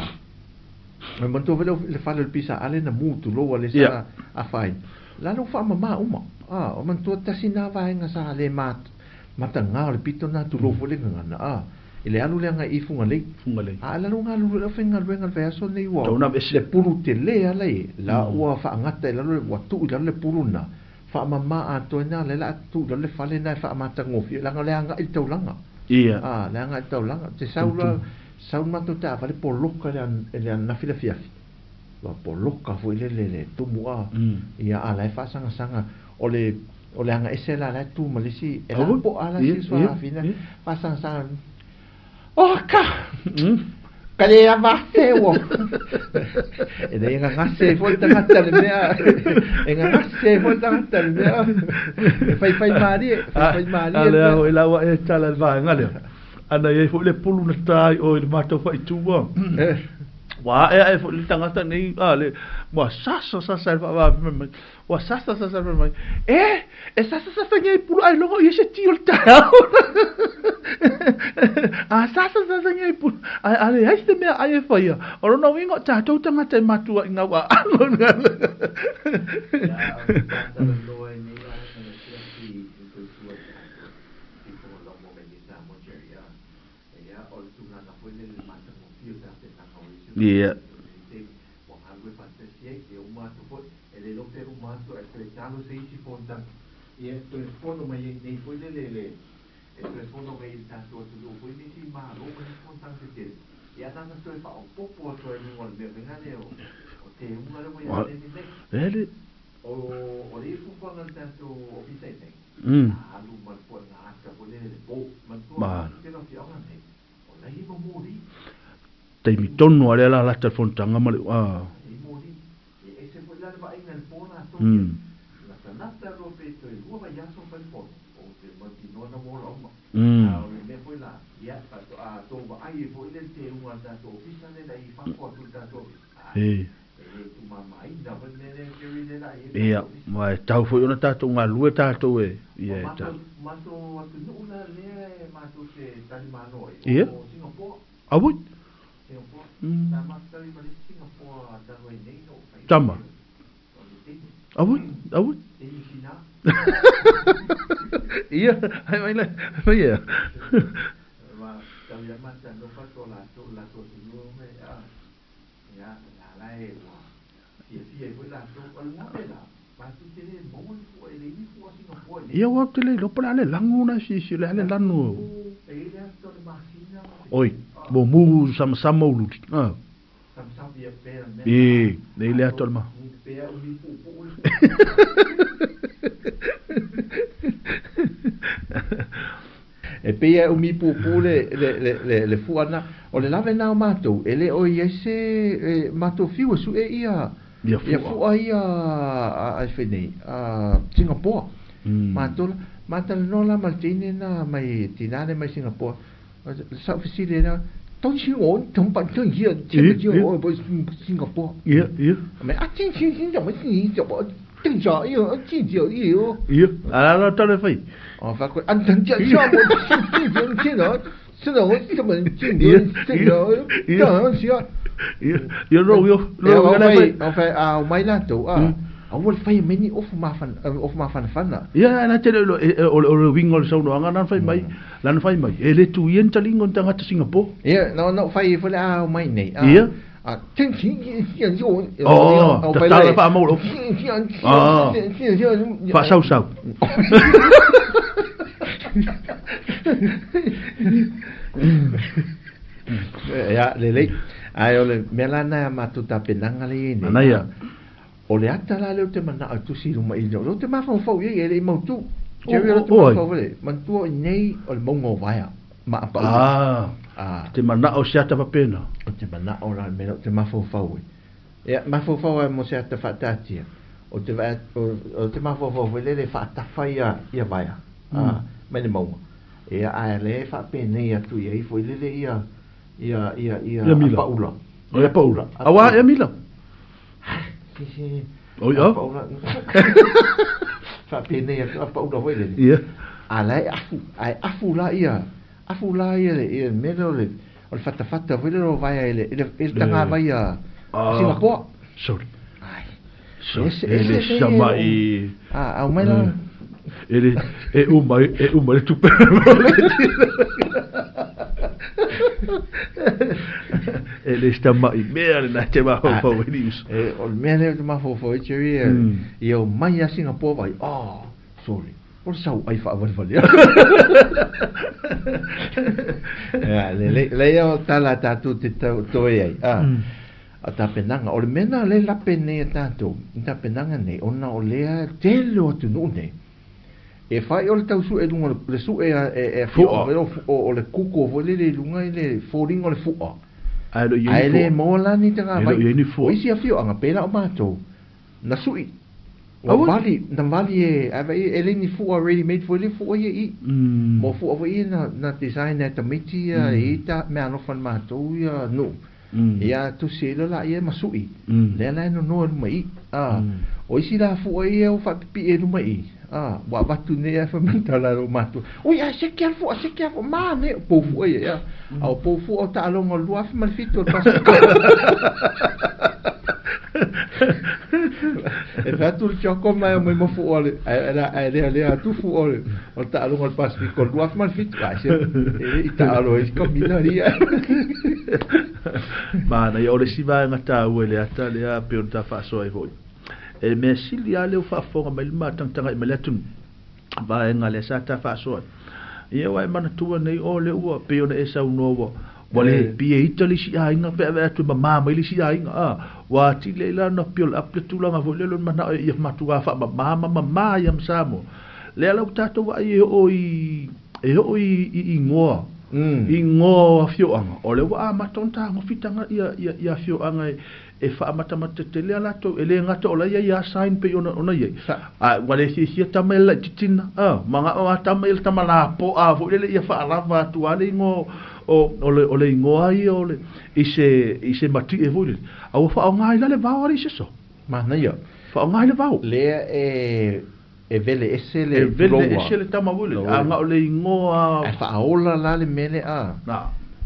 e manatua foi le fale o le PSA lea na mu tulou a le sa afaina lalo ua faamama uma a ua manatua tasi na vaega sa le mataga o le pito na tulou foi le gagana a I le alu lea agai i Fugalei. Fugalei. A lalo galulue le aufaigaluega i le vaiaso lenei ua Tau na aveese. le pulu tele ala e la ua faagata i lalo le ua tuu i lalo le pulu na faamama atoa ina lea la tuu i lalo le fale na e faamatagofie leaga o le agai i le taulaga. Ia. A le agai i le taulaga. Te sau la sau le matou taavale poloka i le ananafi le afiafi. Ua poloka foi le le tumu a ia a la e faasagasagaO le o le aga ese la la e tu ma le isi e lapoa la si sualafina faasagasaga oh ka ka le avase ua e le gagase foi le tagata le mea e gagase foi le tagata le mea e faifai malie faifai malie a lea foi la ua e tala le vaega lea ana i ai foi le pulu na ta ai o i le matou faaitua ua ae ae foi le tagata nei a le ua sasa sasa le faavave mai Ua sasa sasa fai mai, e, e sasa sasa nei pulu ai logo i se ti o le taeao. A sasa sasa nei pulu, ai a leai se mea ai e whaia. O lona uiga o tātou tangata e matua i ngau a ano. Ia. Ua galue faatasi ai, ia uma atu foi, e le iloa pe uma atu ae toe talo se isi fonotaga, ia e toe fono mai ai nei foi le le e toe fono mai ai i le tatou atunuu foi nisi Malo ma nisi fonotaga se tele, ia na ona toe faaopoopo atu ai i luga o le mea foi lea o o teuga lea ua i ai i le taimi nei. Ele. O o le fuafuaga a le tatou Ofisa i nei, a alu ma le poʻe ata foi lele i le po, manatua le tele o afioaga nei, o la e i ai ma moli. Taimi tonu a lea la lata le fonotaga ma le a. E. Ia, ma e tau foi ona tatou galulue tatou e, ia e tau. Ia. Auoi. Tama. Auoi, auoi. Ia, ai mai le, mai ia. Ia ua te le iloa po o le a le lanu na siisii, o le a le lanu. Oi, mo mu samasama ululi. Ah. I, nei le ata o le ma. E pei e umi puupuu le, le, le, le, le fua na, o le lave na o matou, e le o i ai se e, matou fiu e suʻe ia, Ia ia fua. fua ia a, a fai nei, a Singapore. Matou la, ma talanoa la ma le teine na mai, tinā lea mai Singapore, sa ou fesili ai la, Tong xi wo tong ban tong xi Ia, xi ia. wo bo Singapore. Ia, ia. Mai a ting xi xi mo xi xi bo teng xia iyo ji ji iyo. Ia, a la la tala e fai. O fa ko an teng jia xia mo xi xi xi xi xi mo xi mo xi Ia, xi ia, ia. xi Ia, ia ro ia, Ia ro o ia fai fai. o fai a o mai latou a aua le fai mai ni ofu mafana ofu mafanafana. Ia na te le o le o le uiga o le saunoaga lana fai mai, lana fai mai, e le tu ia ni taliga o ni tagata Singapore. Ia no no fai foi le a o mai nei a. Ia. A ting ting ia yo Oh, tatala faamau le ofu. Ah. Faasausau. Ia, lelei. Ae o le mea la na matou tapenaga lea e i ai nei. Manaia. O le ata la lea ou te manao e tusi i luma i lea ou te mafaufau i ai e le i mautu. Jerry o lea ou te O, o ai? mafaufau i ai, manatua o i nei o le mauga o Vaea ma Apaula. Ah, Ah. te manao se ata faapena. O te manao la le mea lea ou te mafaufau ai. Ia, mafaufau ai mo se ata faataatia. O te vaai o te mafaufau foi lele e faatafa ia ia Vaea, ah, mai le mauga. Ia, ae lea e faapenei atu i ai foi lele ia ia ia ia Ia Mila. Apaula. O ia Apaula. Aua ia Mila. Si si. Oi a. Faapenei atu a paula foi lele. Ia. A la e afu, ae afu la ia, afu la ia le ia le mea lea o le o le fatafata foi lele o vaea i le i le i le tagavai a Singapoa. Sorry. Ai. Sorry. Ese E le ese sa mai. A aumai la. E le e uma e uma le tupe. E le sa mai mea le na te mafaufau ai ni uso. E o le mea lea ou te mafaufau ai Jerry ia omai a Singapoa vaai, oh, sorry. O le sau ai faavalevale. Ia, lelei, lelei o tala tatou te tau toe ai. A, a tapenaga, o le mea lena lea e lape nei e tatou, i tapenaga nei, ona o lea tele o atunuu nei, e fai o le tau sue i luga, le sue a, e, e Fu'a. O le kuko foi lele i luga i le foliga o le fu'a. Ae le o i ai ni Ae le fu'a. maua la ni E le o tagavai. i ai ni fu'a. O isi afioaga, pei la o matou, na sui. Ua Aua. vali, na vali e, a vai, e le ni fu'a ready made foi le fu'a ia i. Mo fu'a foi ia na, na design e tamaiti ia i ta mea alofa na matou ia nuu. Ia tusi ai loa laia ma sui. Lea la e nonoa i luma i i. A, o isi la fu'a ia ua faapipii i luma i i. A, ua avatu nei ae fai mai tala a lou matua, Ui, ae seki a le fu'a, seki a le fu'a, manaia, o pou fu'a ia, ia. A o pou fu'a o taaloga o le 2007 o le Pasefika. E fai atu le Choco mai o mai ma fu'a le, ae, ae lea lea atu fu'a o le, o le taaloga o le Pasefika o le 2007. Ai se, e le i taalo ai se kamila ia. Manaia, o le isi vaega taua i le ata lea pei ona ta faasoa ai foi. E mea sili lava lea ua faafofoga mai le matagataga mai le atunuu, vaega lea sa ta faasoa ai. Ia ua e manatua nei o lea ua pei ona e saunoa ua ua le pie ita le isi aiga pe ave atu e mama mai le isi aiga a ua atili ai la ona build up le tulaga foi lele o le manao ia matua faamama ma mama ia ma Samoa. Lea la ua tatou vaai e oo i e oo i i igoa igoa o afioaga o lea ua amata ona tagofi taga ia ia afioaga e e faamatamata tele a latou, e le gata o la e i ai a sign pei ona ona i ai, a ua le fiafia tama i le laititina, a mana'o a tama ia le tama lapo'a foi lele ia faalava atu a le igoa o o le o le igoa ia o le i se i se mati'e foi lele, a ua faaaoga ai la le vao alii seso. Manaia. Faaaoga ai le vao. Lea e e vele ese le E vele tuloua. ese le tama foi lele, a na o le igoa. Ae faaola la le mea lea. Na.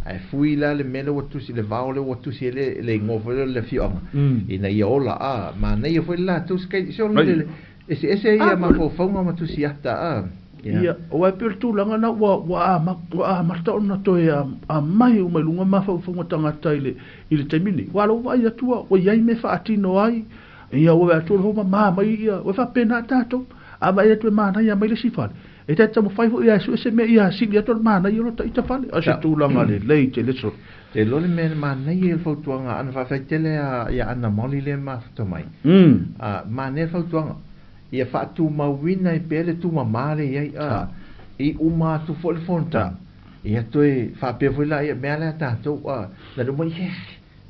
Ae fui la le mea lea ua tusi, le vao lea ua tusi ai le, le igoa foi lea o le afioaga, ina ia ola, a, manaia foi le latou skai, se o le, eseese ia mafaufauga ma tusi ata, a. Ia, aua e pei o le tulaga lena ua, ua ua amata ona toe aumai uma i luga mafaufauga tagata i le, i le taimi nei. Aua o lou vaai atu ua i ai mea e faatino ai, ia ua vaai atu o le mama mai ia, ua faapena tatou. A vaai atu e manaia mai le isi fale, e ta te taumafai foi ia e sue se mea ia sili atu le manaia o lo ta ita fale. O se tulaga lelei tele sole. Te iloa le mea manaia i le fautuaga a Ana, faafetai tele ia Ana Molly lea e mafuta mai. A, manaia le fautuaga, ia faatumauina ai pea le tumama lea i ai, a, i uma atu foi le fonotaga, ia toe faapea foi la ia mea lea a tatou, a, na le uma, yes,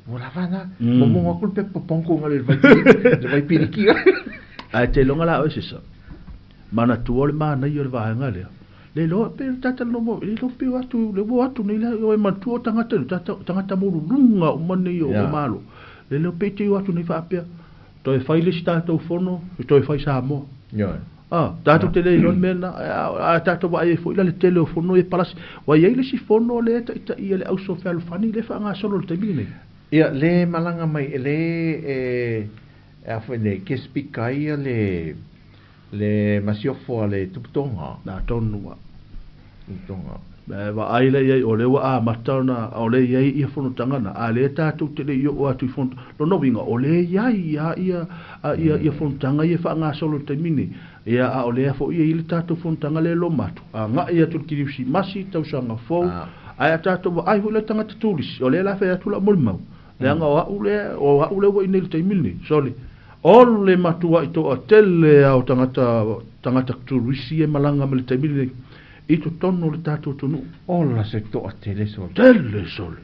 Ua lava na. Momono atu le pepa papango nga le vai le vai piliki. Ae te iloga la oe sesa. Manatua o le manaia o le vaega lea. Le iloa pe le tata lomo le iloa pe o atu le ua atu nei la o e manatua o tagata nei tata tagata maululuga uma nei o Malo. Le iloa pe te o atu nei faapea toe fai le isi tatou fono e toe fai Samoa. A, tatou te le iloa le mea lena, a tatou vaai ai foi la le tele o fono ia e palasi. Ua i ai le isi fono lea e taitaia le auso fealofani lea e faagasolo i le taimi lenei. Ia, le malaga mai, le e, e a foi nei, ke speaker ai ia le, le masiofo a le Tuputoga. Na tonu a. Tuputoga. E vaai la i ai, o lea ua amata ona, o lea e i ai ia fonotaga na, a lea tatou te le i oo atu i fono, lona uiga, o lea e i ai lava ia, ia, ia fonotaga ia e faagasolo i le taimi lenei. Ia, a o lea foi e i ai le tatou fonotaga lea e loma atu, agai atu i le Kerisimasi, tausaga fou, ae a tatou vaai foi la i tagata turisi, o lea la e fai atu lau molimau, leaga o au lea, o au lea ua i inei i le taimi lenei, sole, o le matuai toatele lava o tagata, tagata turisi ia e malaga mai i le taimi lenei. I totonu o le tatou atunuu. Ola se toatele sole. Tele sole.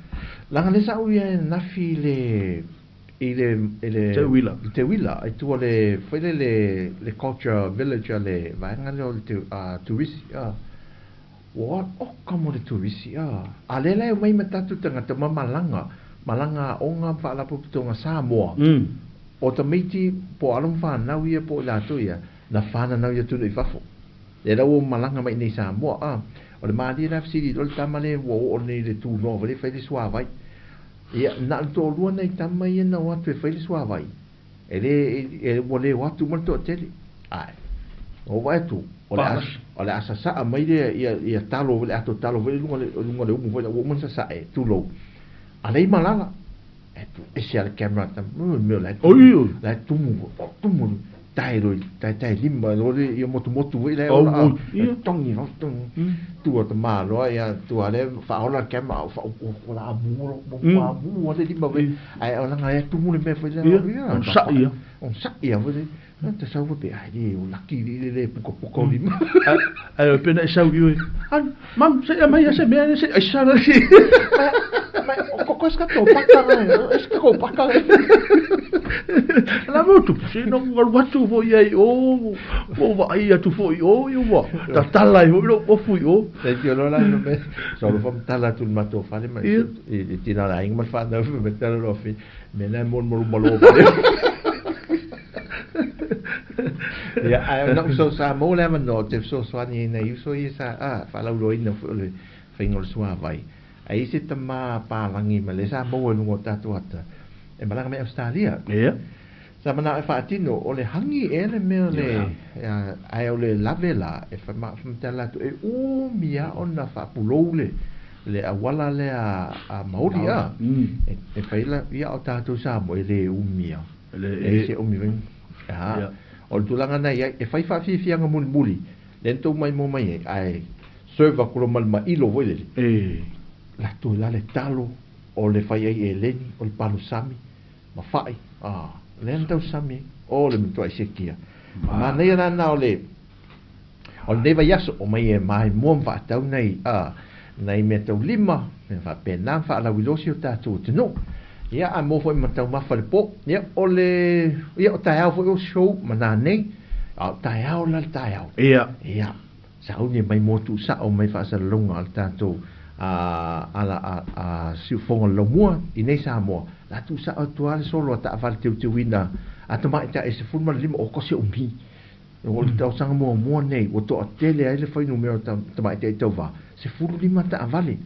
Leaga lea sa ou i ai ananafi i le i le i le Te uila. Te uila i tua le foi le le le culture village a le vaega lea o le te a turisi a. Ua oka mo le turisi a. A lea la e omai ma tatou tagata ma malaga, malaga aoga ma faalapotopotoga Samoa. O tamaiti po o alo ma fanau ia po o i latou ia, na fananau i atunuu i fafo. Lea la ua malaga mai i inei i Samoa, a. O le malie la e fesili loa le tama lea ua oo nei i le tunoa foi lea e fai le suavai. Ia, na o le toalua nai tama ia na o atu e fai le suavai, e le, e, ua le o atu uma le toatele. Ae, na ou vaai atu, o le a, o le a sasaa mai lea ia, ia talo, le ato talo foi lea i luga, luga o le umu foi lea ua uma ona sasae, tulou, a lei malala. E tu ese a le camera ta mea la Oi la tumu o tumu tae loi tae tae lima lo le ia motu motu foi la Oh, ola oh, ia. tongi lo tongi tua te malo ia tua le whaola le camera o wha o la amu lo mo amu le lima foi ai o langa ia tumu le mea foi la Ia, on sa ia. On sa ia foi le te sau foi pe ai le o laki le le le puka puka o lima. Ai o pena e sau i oe. An, mam, se ia mai a se mea ne se ai sa na si. Mai o koko eska tō pakanga eska ko pakanga. La mo tu se no ngalu atu foi ai o o vaai atu foi o i ua tatala ai foi lou ofu i o. Te tio loa la no me sa lo fam tala atu le matou fale ma Ia. i le tina o le aiga ma le fanau me tala loa fi me na mo mo malo fale. Ia ai na uso sa mo le avanoa ou te fesoasoani ai nai uso ia sa a faalauiloaina foi o le faiga o le suavai. Ai se tama palagi ma le sa maua i luga o tatou ata e malaga mai Ausetalia. Ia. Sa manao e faatino, o le hagi ea le mea le, ae o le lave la e faamatala atu e umi a ona faapulou le le auala lea a Maori a. E fai la ia o tatou Samoa e le umi a. E se umi foi. A. O le tulaga na iai e fai faafiafiaga mulimuli lea na tou maimoa mai ai ae serve atu loa ma le mailo foi lele. Latou la le talo o le fai ai eleni o le palusami ma fa'i a lea na tausami ai o le matuai sekia. Manaia la na o le o lenei vaiaso o mai e maimoa ma fa'atau nai a nai mea taulima mea faapena ma fa'alauiloa si o tatou atunuu. Ia ae mo foi ma taumafa le po. Ia o le ia o taeao foi o show ma nanei a o taeao la le taeao. Ia. Ia sauni mai mo tuusa'o mai faasalalauga a le tatou a ala a a siufofoga o le laumua i nei Samoa la tuusa'o atu lava le solo a taavale teuteuina a tamaitai e 15 o kosi o umi. O le tausaga muamua nei ua toatele ai le fuainumera o tamaitai tauvā 15 taavale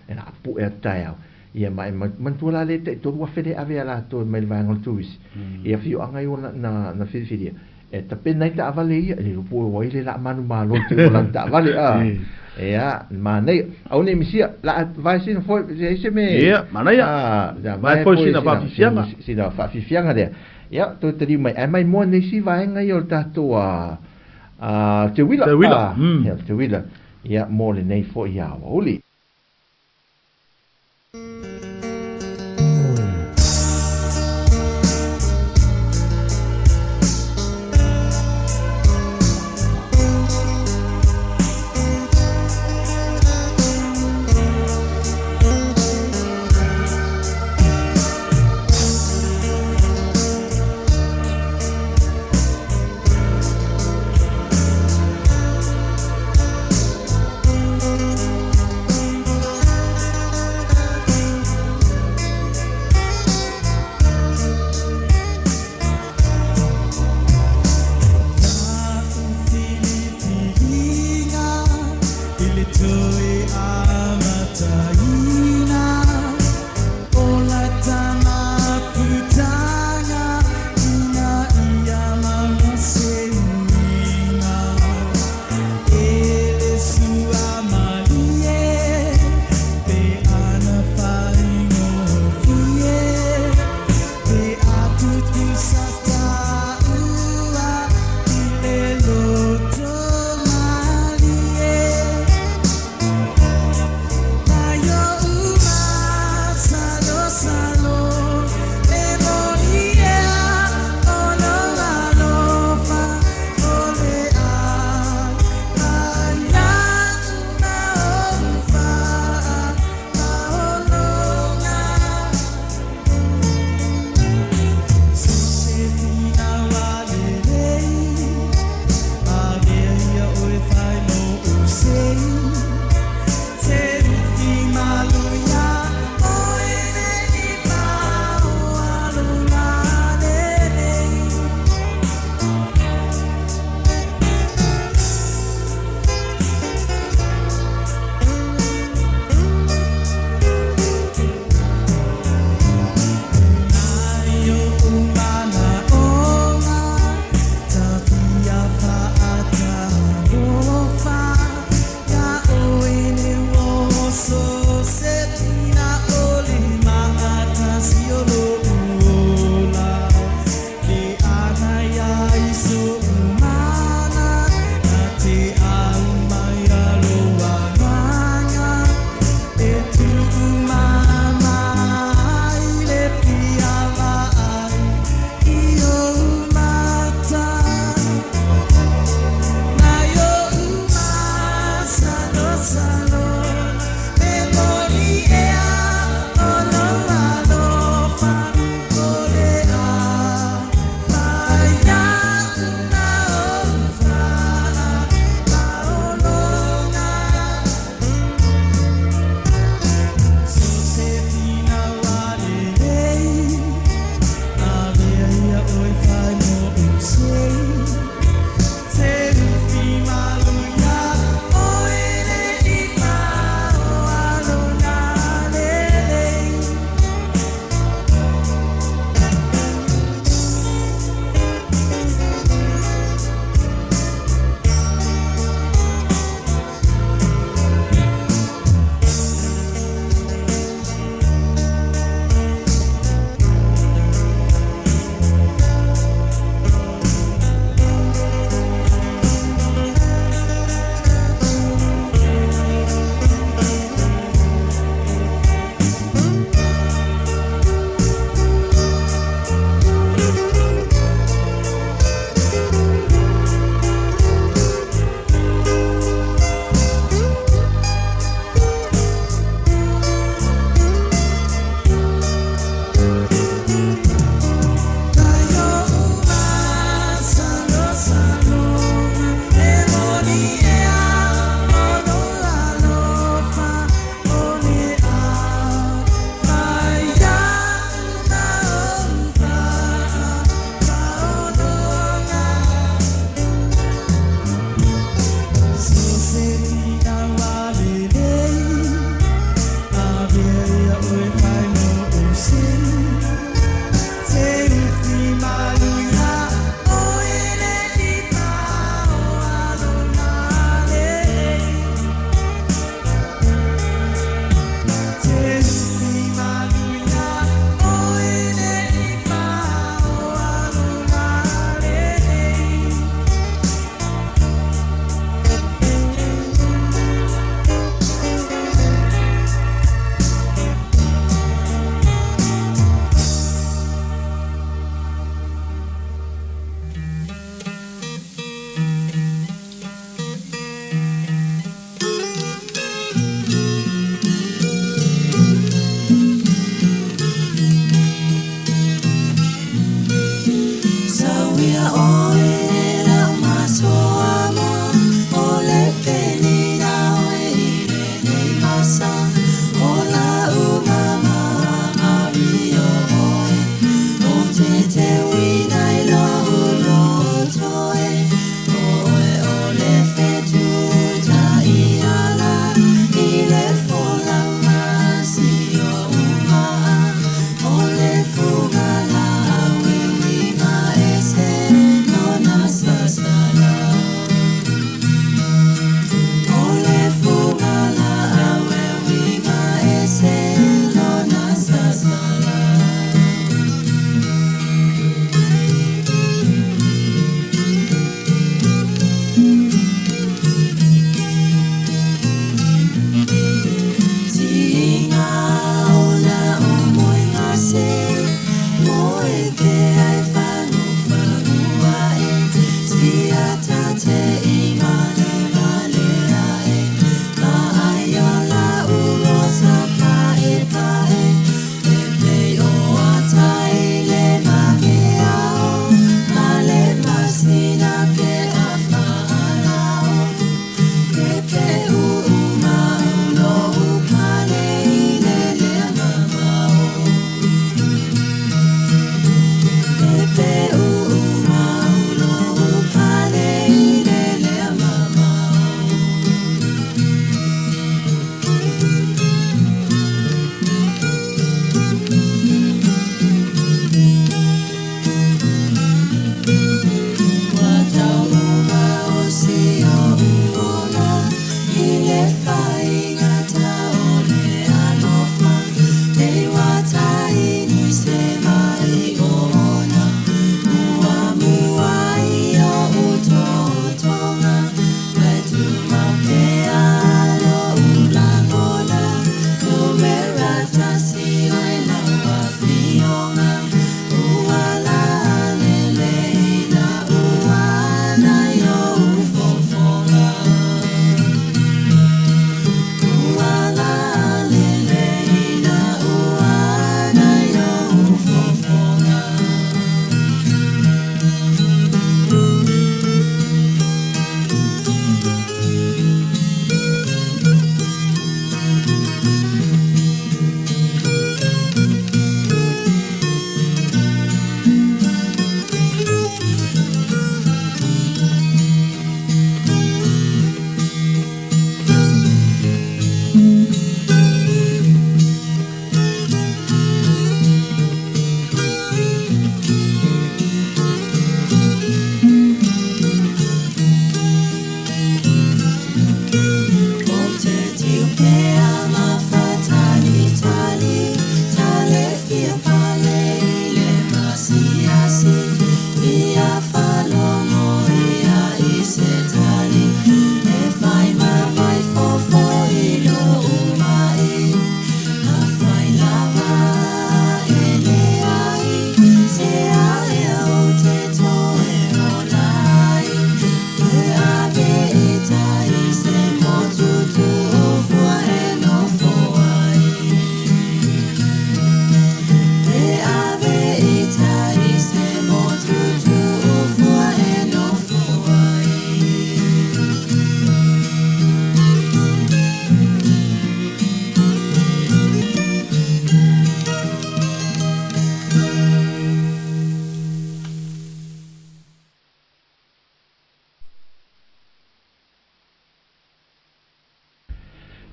e la pu'e atu taeao. Ia ma e manatua la lea tai 3,000 le ave a latou mai le vaega o le turisi i afioaga ia ua na na filifilia e tapena ai taavale ia, e le iloa po o ai le laa manumalo i te ua lana taavale a. Ia, manaia. Aua ne i misia, la vae sina foi, se ai se me. Ia, manaia. A, la Vae vae foi foi sina sina faafifiaga. sina faafifiaga lea. Ia, toe taliu mai, ae maimoa nei isi vaega ia o le tatou a a Teuila. Teuila, A, ia, Teuila. Ia, mo lenei foi aoauli.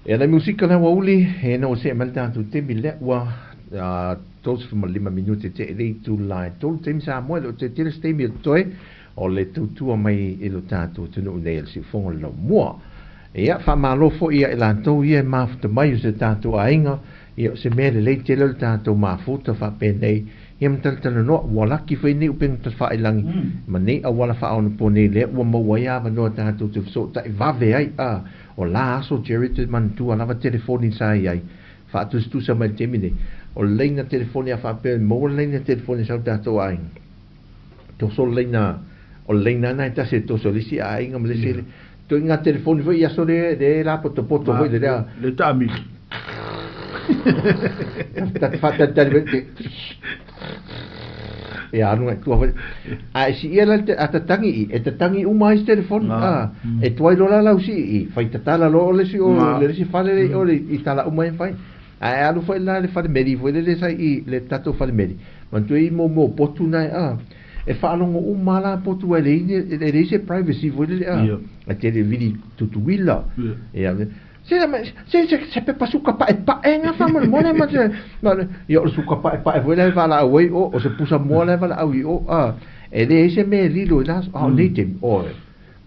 E le musika le ua uli, e na o se mai le tatou taimi lea ua 35 minute te le itula e 3 taimi Samoa, e le o toe tele se taimi o totoe o le tautua mai i lo tatou atunuu nei e le siufogo le laumua. Ia, faamalo foi ia i latou ia e mafuta mai o se tatou aiga, ia o se mea lelei tele o le tatou mafuta faapenei, ia ma talatalanoa, ua laki foi nei upega tafailangi, ma nei auala faaonaponei lea ua maua ai avanoa tatou te fesootai vave ai, a, o la aso Jerry te manatua lava telefoni sa i ai, faatusatusa mai le taimi nei, o le laina telefoni a faapea e maua le laina telefoni sa o tatou aiga, toso le laina, o le laina lena e tasi e toso e le isi aiga ma le isi, toiga telefoni foi i aso le le lapotopoto foi le lea. Le taamili. Ta te faatalitali foi te ia alu ngai tua foi. A e siia la a tatagi i, e tatagi uma ai se telefoni, a, e tuai loa la lau sii i, fai tatala loa o le isi o le isi fale le o le i tala uma ai fai. A e alu foi la le fale meli foi lele sa i le tatou fale meli. Manatua i mo mo potu nai a. E faalogo uma la potu ai le e leai se privacy foi lele a. A tele vili tutuila. Ia se se se se pepa suka pa'epa'e ga faamolemole ma se ia o le suka pa'epa'e foi la e valaau ai o o se pusa moa la e valaau i o a e leai se mea e lilo i la aso a o nei taimi oe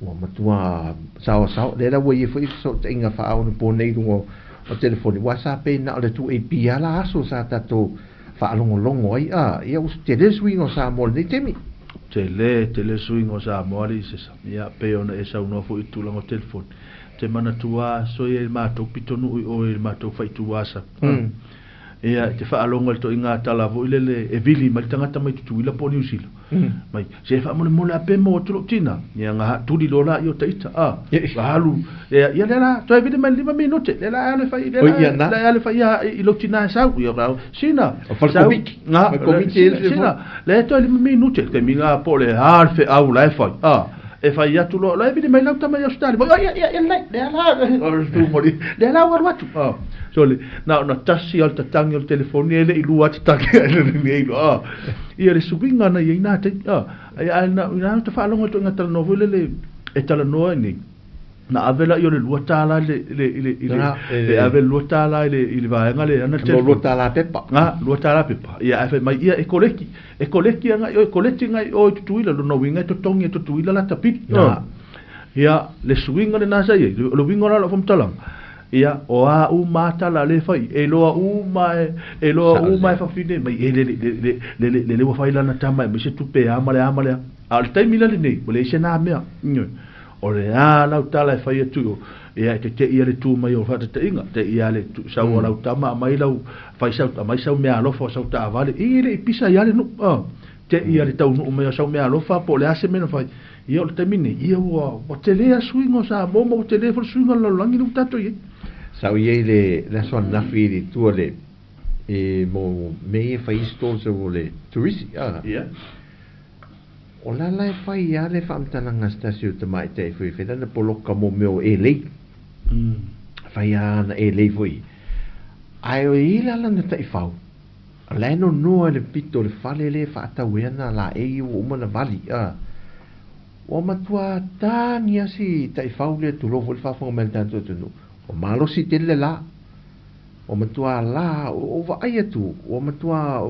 ua matua saosao lea la ua i ai foi fesootaiga faaonaponei i luga o telefoni aua sa pei na o le 2AP lava la aso sa tatou faalogologo ai a ia ua tele le suiga o Samoa i lenei taimi. Tele, tele suiga o Samoa alii Sesa. Ia, pei ona e saunoa foi i le tulaga o telefoni. Te manatua soia i le matou pitonuu i o i le matou faituasa. Ia, e te faalogo i le toaiga tala foi lele e vili mai le tagata mai Tutuila po o Niu Sila. Mai, se faamolemole a pe maua atu lou tina. Ia, na tuli loa la i o taita. A, ga alu, ia, ia lea la, toe vili mai le 5 minute, lea la e alu e fai, lea la, la e alu e fai ia i lou tina e sau. Ia, ga, sina, sau, ga, sina, sina, lea e toe 5 minute, le taimi na po o le a le feau la e fai. A, e fai atu loa, la e vili mai lau tama i Ausetalia. Mai, ia, ia, ia, lea, lea la, o le tumoli, lea la ua alu atu. A, so le, na ona tasi lava le tatagi o le telefoni, e le i lua tatagi ai le lenei loa. A, ia le suiga na i ai nā taimi. A, ai, ai, na, na ta faalogo atu i ngā talanoa foi lele e talanoa ai nei. Na ave la i o le $2 i le, i le, i le, i le, e ave le $2 i le, i le vaega le ana telefoni. $2 pepa. Ngā, $2 pepa. Ia, ae fai mai ia e koleki. E koleki anga i o, e koleti ngai o i Tutuila, lona uiga e totogi e Tutuila lata pili. Ia, le suiga lena sa i ai, o le uiga o la lau faamatalaga, ia, o a uma a tala le fai, e loa uma e, e loa uma e fafine mai, e le, le, le, le, le, le, le ua fai lana tama e aumai se tupe e a ma le a ma le a. A o le taimi la lenei, ua leai se na mea. Ioe. O le a lau tala e fai atu i o, ia e te te i a le tu mai o faataitaiga, te i a le tu, sau o lau tama aumai lau, fai sau, aumai sau meaalofa o sau taavale, i le i pisa i a le nuu, a, te i a le taunuu mai o sau meaalofa po o le a se mea na fai. Ia o le taimi nei, ia ua, ua tele a suiga o Samoa ma ua tele foi le suiga o le lalolagi lea ua tatou i ai. Sa ou i ai le, le aso ananafi i le tua le, e mo mea ia e fai ai stalls o le turisi, a. Ia. O la la e fai lava le faamatalaga a se tasi o tamaitai foi e fai lana poloka mo mea o elei. Fai lava ana elei foi. Ae o i la lana taifau, o la e nonoa i le pito o le fale lea e faatau ai ana laei ua uma ona vali. A, ua matua tagi lava si taifau lea tulou foi le faafofoga mai a le tatou atunuu. Ua malosi tele le la. Ua matua la, ua vaai atu, ua matua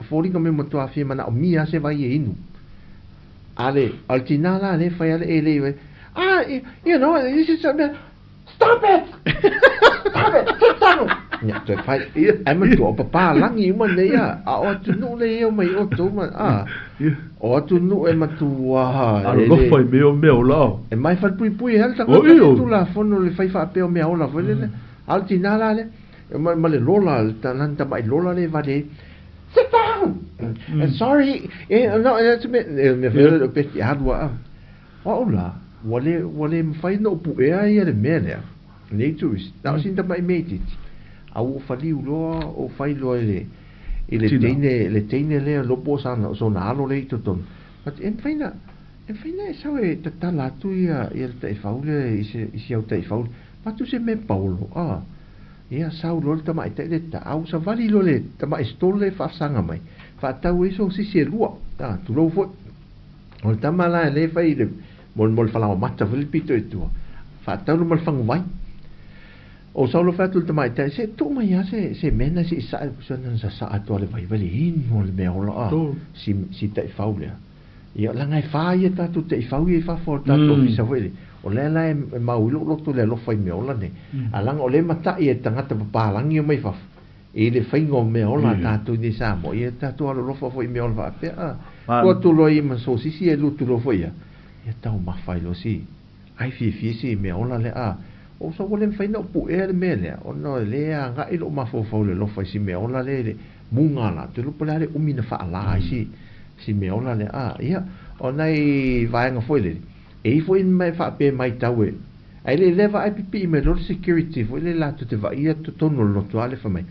foliga mai matua fia manaomia lava se vai e inu. A le, a le tinā la lea e fai lava le elei vai, ah, you know, this is something, stop it! Stop it! Sit down! Ia, toe fai, ai matua o papalagi uma nei a, a o atunuu lea e omai i outou ma, a, o atunuu e matua, e le. Alofa i mea o mea ola o. E mai falepuipui ai le tagata le Tulafono le fai faapea o mea ola foi lele. A o le tinā la lea, ma, ma le lola, le lana tamai lola lea e vale ai, Sit down! Mm. Sorry, no, that's a bit, mea fai o peti alu a. O au la, ua le, ua le mafai ona ou puea ia le mea lea, nei tourist, na o sina tamai mea itiiti, a ua faliu loa, ou fai loa i le, i le teine, le teine lea, lopo o sana, o sona alo lea i totonu. But e mafai na, e mafai na e sau e tatala atu ia, ia le taifau lea i se, i si au taifau lea. Avatu se mea paolo, a. Ia, sau loa le tamaitai le taau, savali loa le tamai stall lea e faasaga mai, faatau ai sou sisi e lua, a, tulou foi. O le tama la lea e fai i le, mo, mo le falaoamata foi le pito i tua, faatau loa ma le faguvai. O saulo fai atu i le tamaitai, se tuu mai lava se se mea lena se i sae le pusa na sasaa atu lava i le vai, vai le inu o le mea ola a, si si taifau lea. Ia leaga e fa ia tatou taifau ia i fafo o le tatou ofisa foi lea, o lea la e mau ai lou loto i le alofa i mea ola nei. A leaga o lea e matai e tagata papalagi ia mai fafo i le faiga o mea ola a tatou i nei Samoa, ia tatou alolofa foi i mea ola faapea a. Tuu atu loa i ma sosisi e lutu loa foi ia, ia taumafa ai loa si Ai fiafia si mea ola lea a o sa ua le mafai ona ou puea le mea lea ona e le agai lou mafaufau i le alofa i si mea ola lea i le muga la ou te iloa po o le a le umi na faala ai si si mea ola lea a ia o nai vaega foi lele e i ai foi mea faapea e matau e ae le lea vaai pipii mai loa le security foi lele latou te vaaia totonu o le loto a le fai mai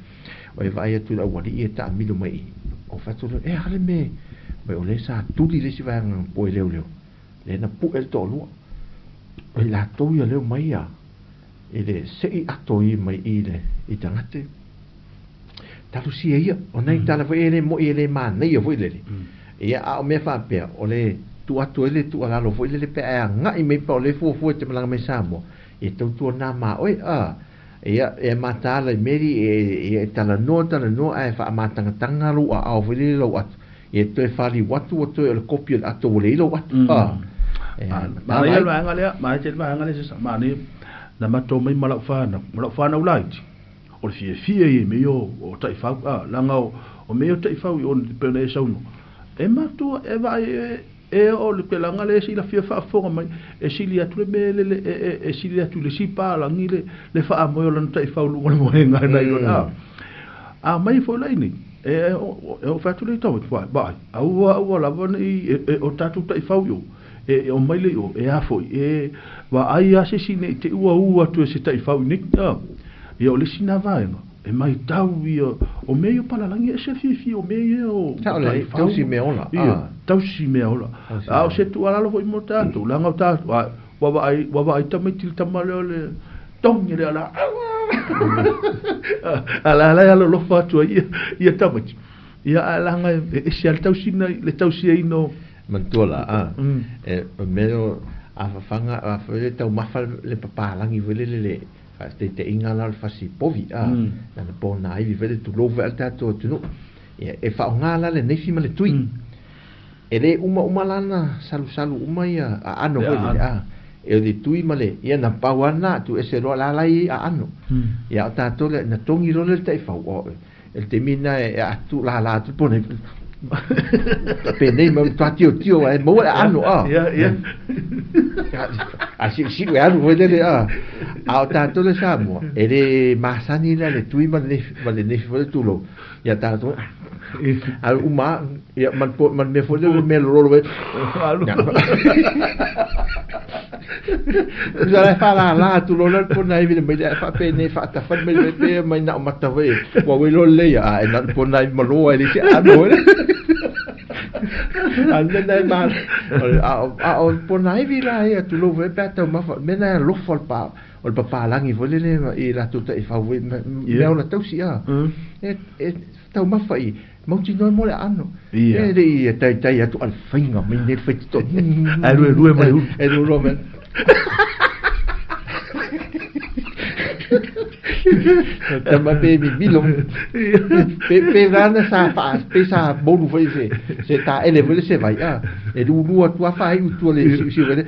o e vaai atu i le aualii e taamilo mai i ou fai atu lea e a le mea mai o lea sa tuli le isi vaega poe leoleo lea na pu'e le toalua. O i latou ia leo mai ia i le se'i ato i mai i le i tagata ia. Talosia ia, o nai tala foi e le mo'i e le manaia foi lele. Ia a o mea faapea, o le tuu atu ai le tuualalo foi lele pe a e aga'i mai pa o lea e fuafua e te malaga mai Samoa, ia tautuana ma oe a. Ia e mataala i Meri e ia e talanoa talanoa ae faamatangatanga lou aao foi lele i lou ato. Ia toe faliu atu ua toe o le kopi o le ato ua leai lou ato. A. E Manaia le vaega lea, manaia tele le vaega lea sesa, manaia na matou mai ma lau fanau, ma lau fanau laiti, o le fiafia ia i mea ia o taifau, a, leaga o mea ia o taifau i o pei ona e saunoa, e matua, e vaai e, e oo le pelaga lea e silafia faafofoga mai, e sili atu le mea lele, e, e, e sili atu i le isi palagi le, le faamoe o lana taifau i luga o le moega nai lo le, a. A mai foi la i nei, e, e, e oo fai atu le tau, vaai, vaai, aua, aua lava ne i, e, e, o tatou taifau i o, e, e omai le i o, e a foi, e vaai lava se isi ne i te i ua u atu e se taifau i nei, a. Ia o le isi na vaega, e matau ia, o mea ia o palalagi e ese fiafia, o mea ia o Sao le taifau. tausi mea ola, Ia, a. tausi mea ola. Tausi A o mea se tuualalo foi mo tatou, leaga o tatou, a, ua vaai, ua vaai tamaiti i le tama lea o le togi lea o le a, a la la e alolofa atu ai ia, ia tamaiti. Ia, ae leaga e ese lava le tausiga, le tausiaina o. Manatua la, a, e, o mea o, a fafaga, a foi le taumafa le papalagi foi lele le faataitaiga la o le fasi povi, a, lana pona ivi foi le tulou foi a le tatou atunuu. Ia, e faaaoga la le naifi ma le tui. E le uma uma la na salusalu uma ia aano foi lele, a, e o le tui ma le, ia na pau lava lena, tuu ese loa la la e i ai aano. Ia a o tatou lea, na togi loa lea i le taifau, o, E le taimi lena e atu lala atu po nei penei ma matua tiotio ae maua le aano a. Ia, ia. A siusiu e alu foi lele a. A o tatou le Samoa, e le masani la le tui ma le nefi, ma le nefi foi le tulou. Ia tatou alu uma ia ma le mea foi lele mea lololo e. Alu. Tusa la e faalala atu loa la le ponaivi le maile ae faapenei faatafali mai le pe mai na o mata foi ua ua iloa lelei a e na o le ponaivi maloa e leai se aano foi lele. A o le mea lena e ma a o le ponaivi la ia tulou foi pe a taumafa o le mea lena e alofa o le pa o le papalagi foi lele i latou taifau foi mea ola tausi a e taumafa i mautinoa mo le aano. Ia. E le i taitai atu a le faiga mai nei le faitotoa. Ae luelue ma le ulu. E luelue ma Tama pe mimilo. Pe pe lana sa fa pe sa bolu foi se se ta ele foi se vai a. E lulu atu a fa ai utu le si si le.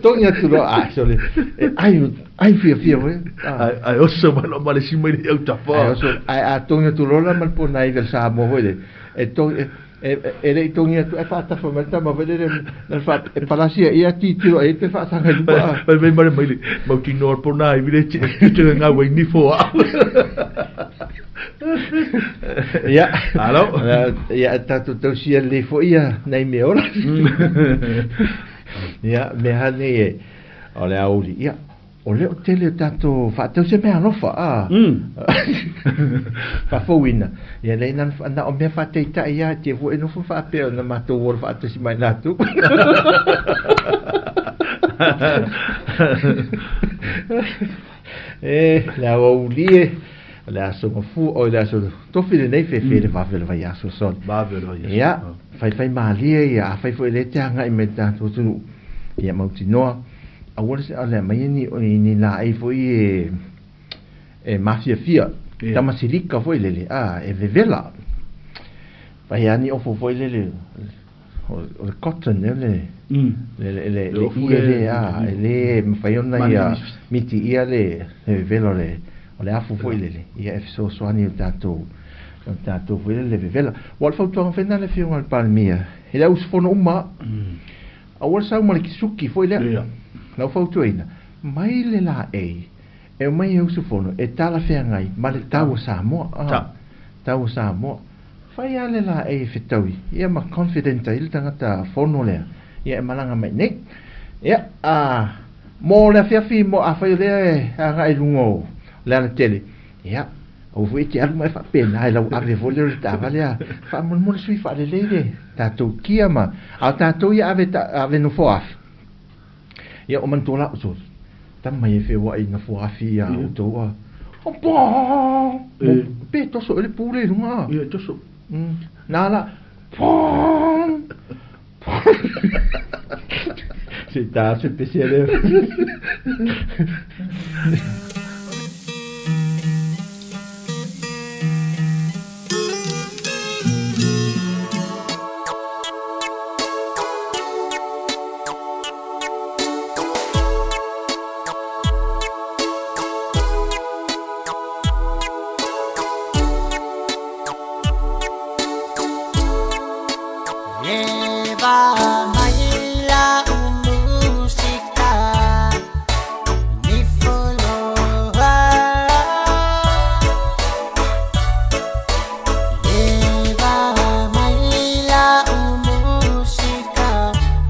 Tongi atu lo a so le. Ai ai fia fia foi. Ai ai oso mai lo male si mai le au tapa. Ai oso ai a tongi atu lo la mal pona i sa mo foi le. E tongi e le i tongi atu e faatafa mai le tama foi lele na fa e palasia ia titiro ai pe faasaga i luma. Mai mai mare mai le mautinoa le pona i vile te te ngā wai nifo a. Ia. Alo. Ia tatou tausia lelei foi ia nai mea ola. Ia mea lava nei e o le aoauli ia o lea o tele o tatou faatausi mea alofa a faafouina ia lea na na o mea faataitai lava te foi e nofo faapea na matou ola faatasi ma i latou. E le aoauli e o le aso mafua o le aso tofi lenei fefe le vave o le vaiaso sole. Vave o le vaiaso. Ia faifai malie ia afai foi e le te agai mai le tatou atunuu ia mautinoa Aua le se ale mai ni ni laei foi e e mafiafia. Tamasilika foi lele a e vevela. Fai ani ofo foi lele o le cotton e le le le le Le ofu ia le- le a e le mafai ona ia miti ia le le vevela o le afu foi lele ia e fesoasoani o tatou foi lele le vevela. Ua o le fautuaga foi lena le afioga i le Palemia i le auusufono uma aua le sau ma le kisuki foi lea. Lau fautuaina mai le laei e omai e usufono e talafeagai ma le tau o Samoa. Tau o Samoa. Fai lava le laei e fetaui ia ma confident ai le tagata fono lea ia e malaga mai nei. Ia a mo le afiafi mo afai o lea e agai i luga o le alatele. Ia aua foi e te alu ma e faapena e lau ave foi lea o le taavale a faamolemole sui faalelei le tatou kia ma a o tatou ia ave ave nofo afi. Ia o manatua la o tama mai e feoai nofo afi ia outou a. Opa! Pe toso e le pu le i luga. Ia toso. Nā la. Se tā se pese le. Eva mai la musika ni foloa. Eva mai la musika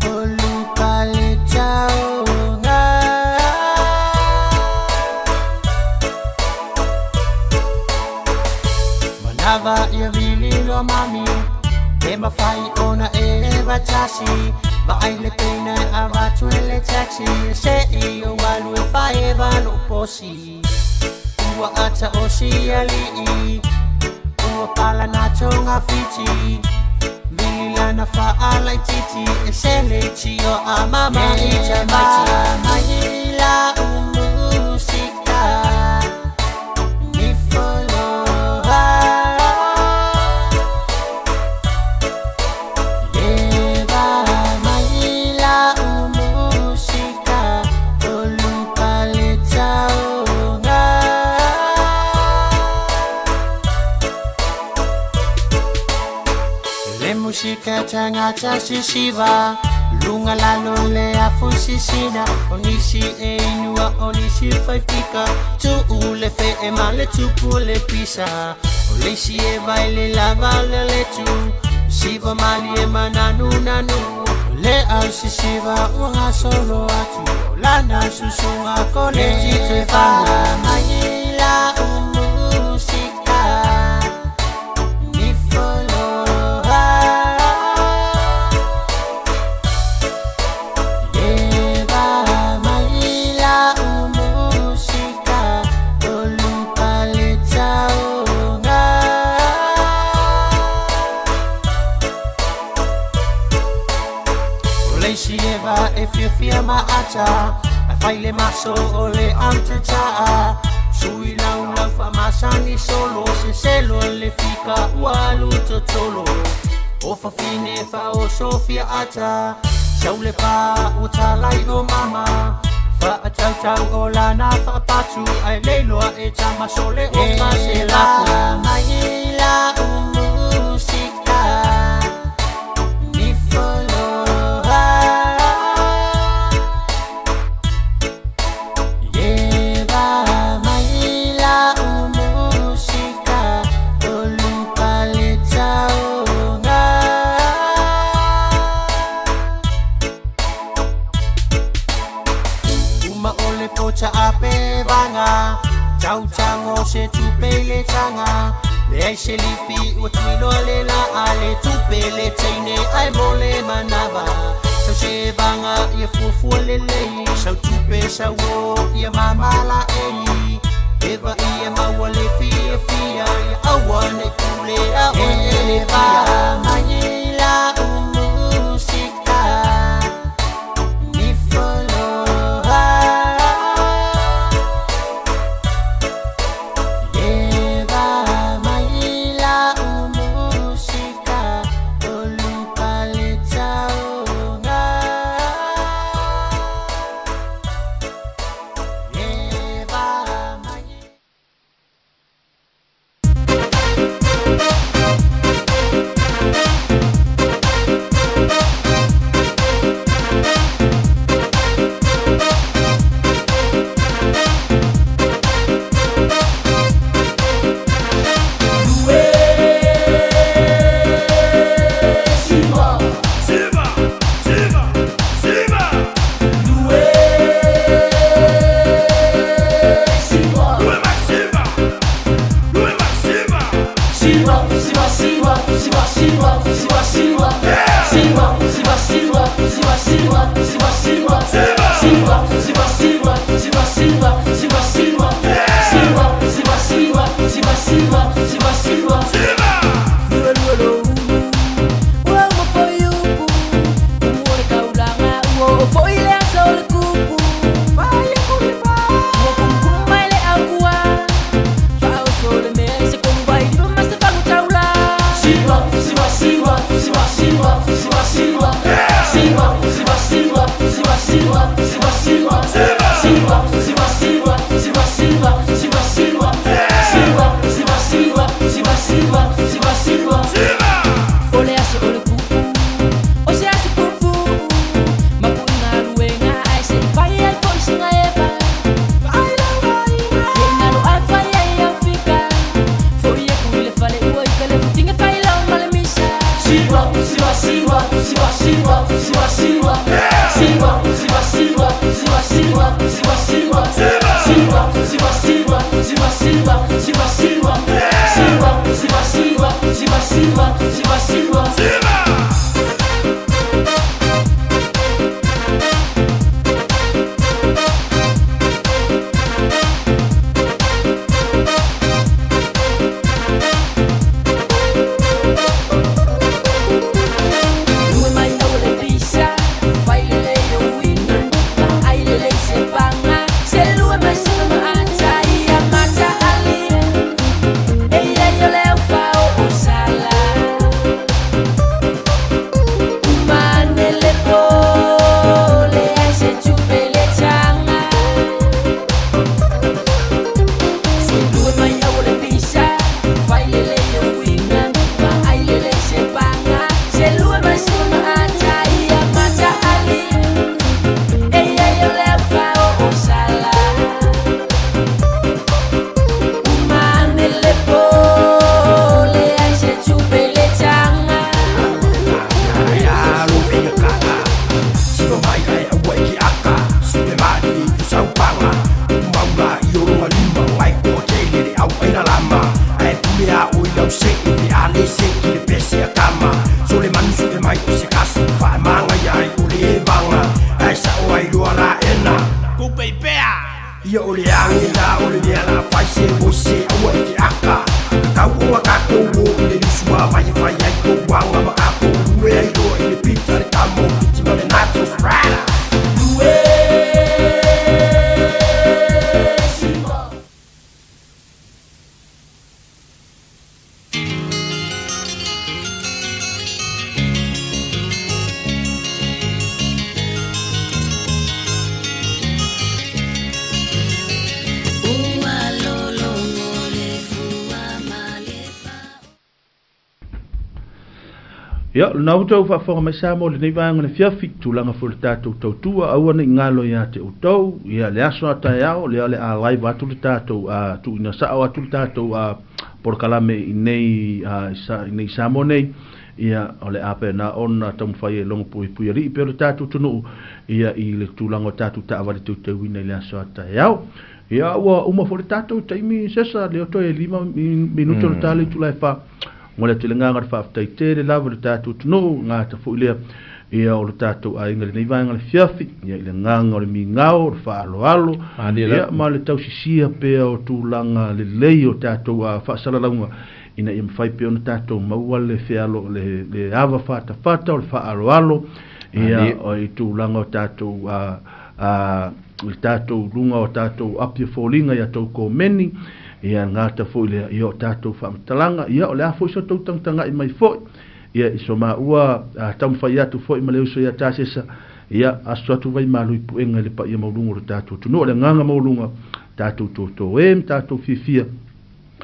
olupa le taoga. Manava ia vili lo mami e mafai ona e vatasi. Vaai le peina a vatu e le taxi. Se i o alu e fae valo posi. Ua ata o si alii. Ua pala na tonga fiti. Vili lana faala i titi. E sele tio a mama i te maiti. Mai la musika ni foloa. Eva mai la musika olupa le taoga. Le musika tangata sisiva lunga lalo le afu sisina. Onisi e inua onisi faifika. Tuu le fe e ma le tupu le pisa. O leisi e vai le lava le letu. Siva mali e mananu nanu. Le au sisiva uanga solo atu. Lana susunga ko le titwe fangu. Mai la musika ni foloa. Eva mai la musika olupa le taoga. O leisi eva e fiafia ma ata. A fai le maso o le amtataa. Sui lau lau fa masani solo. Se selo le fika ua alu totolo. O fafine fa o Sofia ata. Sau le pa o talai o mama. Fa a tau tau o lana fa patu. Ai le loa e tama sole o pa se lako. Mai la musika ni foloa. Eva mai la musika olupa le taoga. Uma o le pocha a pe vanga. Tau tango se tupe le tanga. Le ai se lifi o tuilo le la a le tupe le teine ai mo le manava. Sau se vanga ia fuafua le lei. Sau tupe sau o ia mama la ei. Eva ia maua le fia fia. Ia aua nei pule a o le fia. Mai la musika ni foloa. saupaga Tumau laia o loga lima Gai toatele le au aina lama Ae pule a oi lau se'e Pe a le seki le pese a tama Sole manu su'e mai o se kasi Faemaga ai o le evaga Ae sa'o ai loa laena Ia o le age la o le mea la fai se oi se aua e te aka Tatau ona tatou o i le lusua mai e fai ai tou aga ma tatou lue ai loa i le pizza le tamo piti ma le nachos Prada Lue Simba. Ia, lena ua outou faafofoga mai Samoa i lenei vaega o le afiafi, tulaga foi o le tatou tautua, aua ne i galo ia te outou, ia le aso a taeao, lea o le a live atu le tatou, a tuuina sao atu le tatou a polokalame i inei a i nei Samoa nei, ia o le a pena ona taumafai e logo puipuialii pea o le tatou atunuu, ia i le tulaga o tatou taavale teuteuina i le aso a taeao. Ia ua uma foi le tatou taimi sesa, lea toe 5 minute o le tala i itula e 4. Momoli atu i le agaga o le faafetai tele lava i le tatou atunuu, gata foi lea ia o le tatou aiga i lenei vaega o le afiafi, ia i le agaga o le migao, o le faaaloalo, ia ma le tausisia pea o tulaga lelei o tatou faasalalauga ina ia mafai pea ona tatou maua le fealo, le ava fatafata o le faaaloalo, ia o i tulaga o tatou i tatou luga o tatou api o foliga i a tou komeni, ia gata foi lea ia o tatou faamatalaga, ia o le a foi so tou tagatagai mai foi, ia i so maua taumafai atu foi ma le uso ia Tasesa, ia aso atu vai malu i puega i le paia maualuga o le tatou atunuu, o le agaga maualuga, tatou toto e ma tatou fiafia,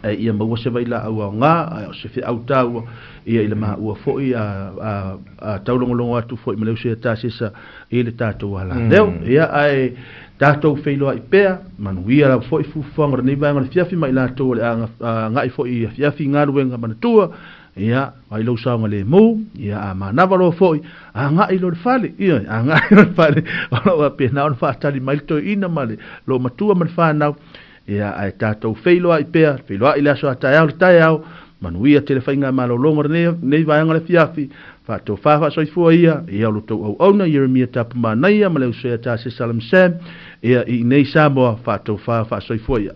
ae ia maua se vailaau aoga, ae o se feau taua, ia i le maua foi a taulogologo atu foi ma le uso ia Tasesa i le tatou alaleo. Ia ae tatou feiloai pea, manuia lava foi fuafuaga o lenei vaega o le afiafi ma i latou o le a agai foi i afiafi i galuega manatua, ia, ai lou saogalemu, ia a manava loa foi, agai loa i le fale, ioe, agai loa i le fale, o lo o faapena ona faatali mai le toeaina ma le loomatua ma le fanau, Ia, ae tatou feiloai pea, feiloai le aso a taeao le taeao, manuia tele faigamalologa o lenei vaega o le afiafi, faatofa faasoifua ia, ia o lo outou auauna Ieremia Tapumanaia ma le uso ia Tase Salam Sam, ia i inei Samoa, faatofa faasoifua ia.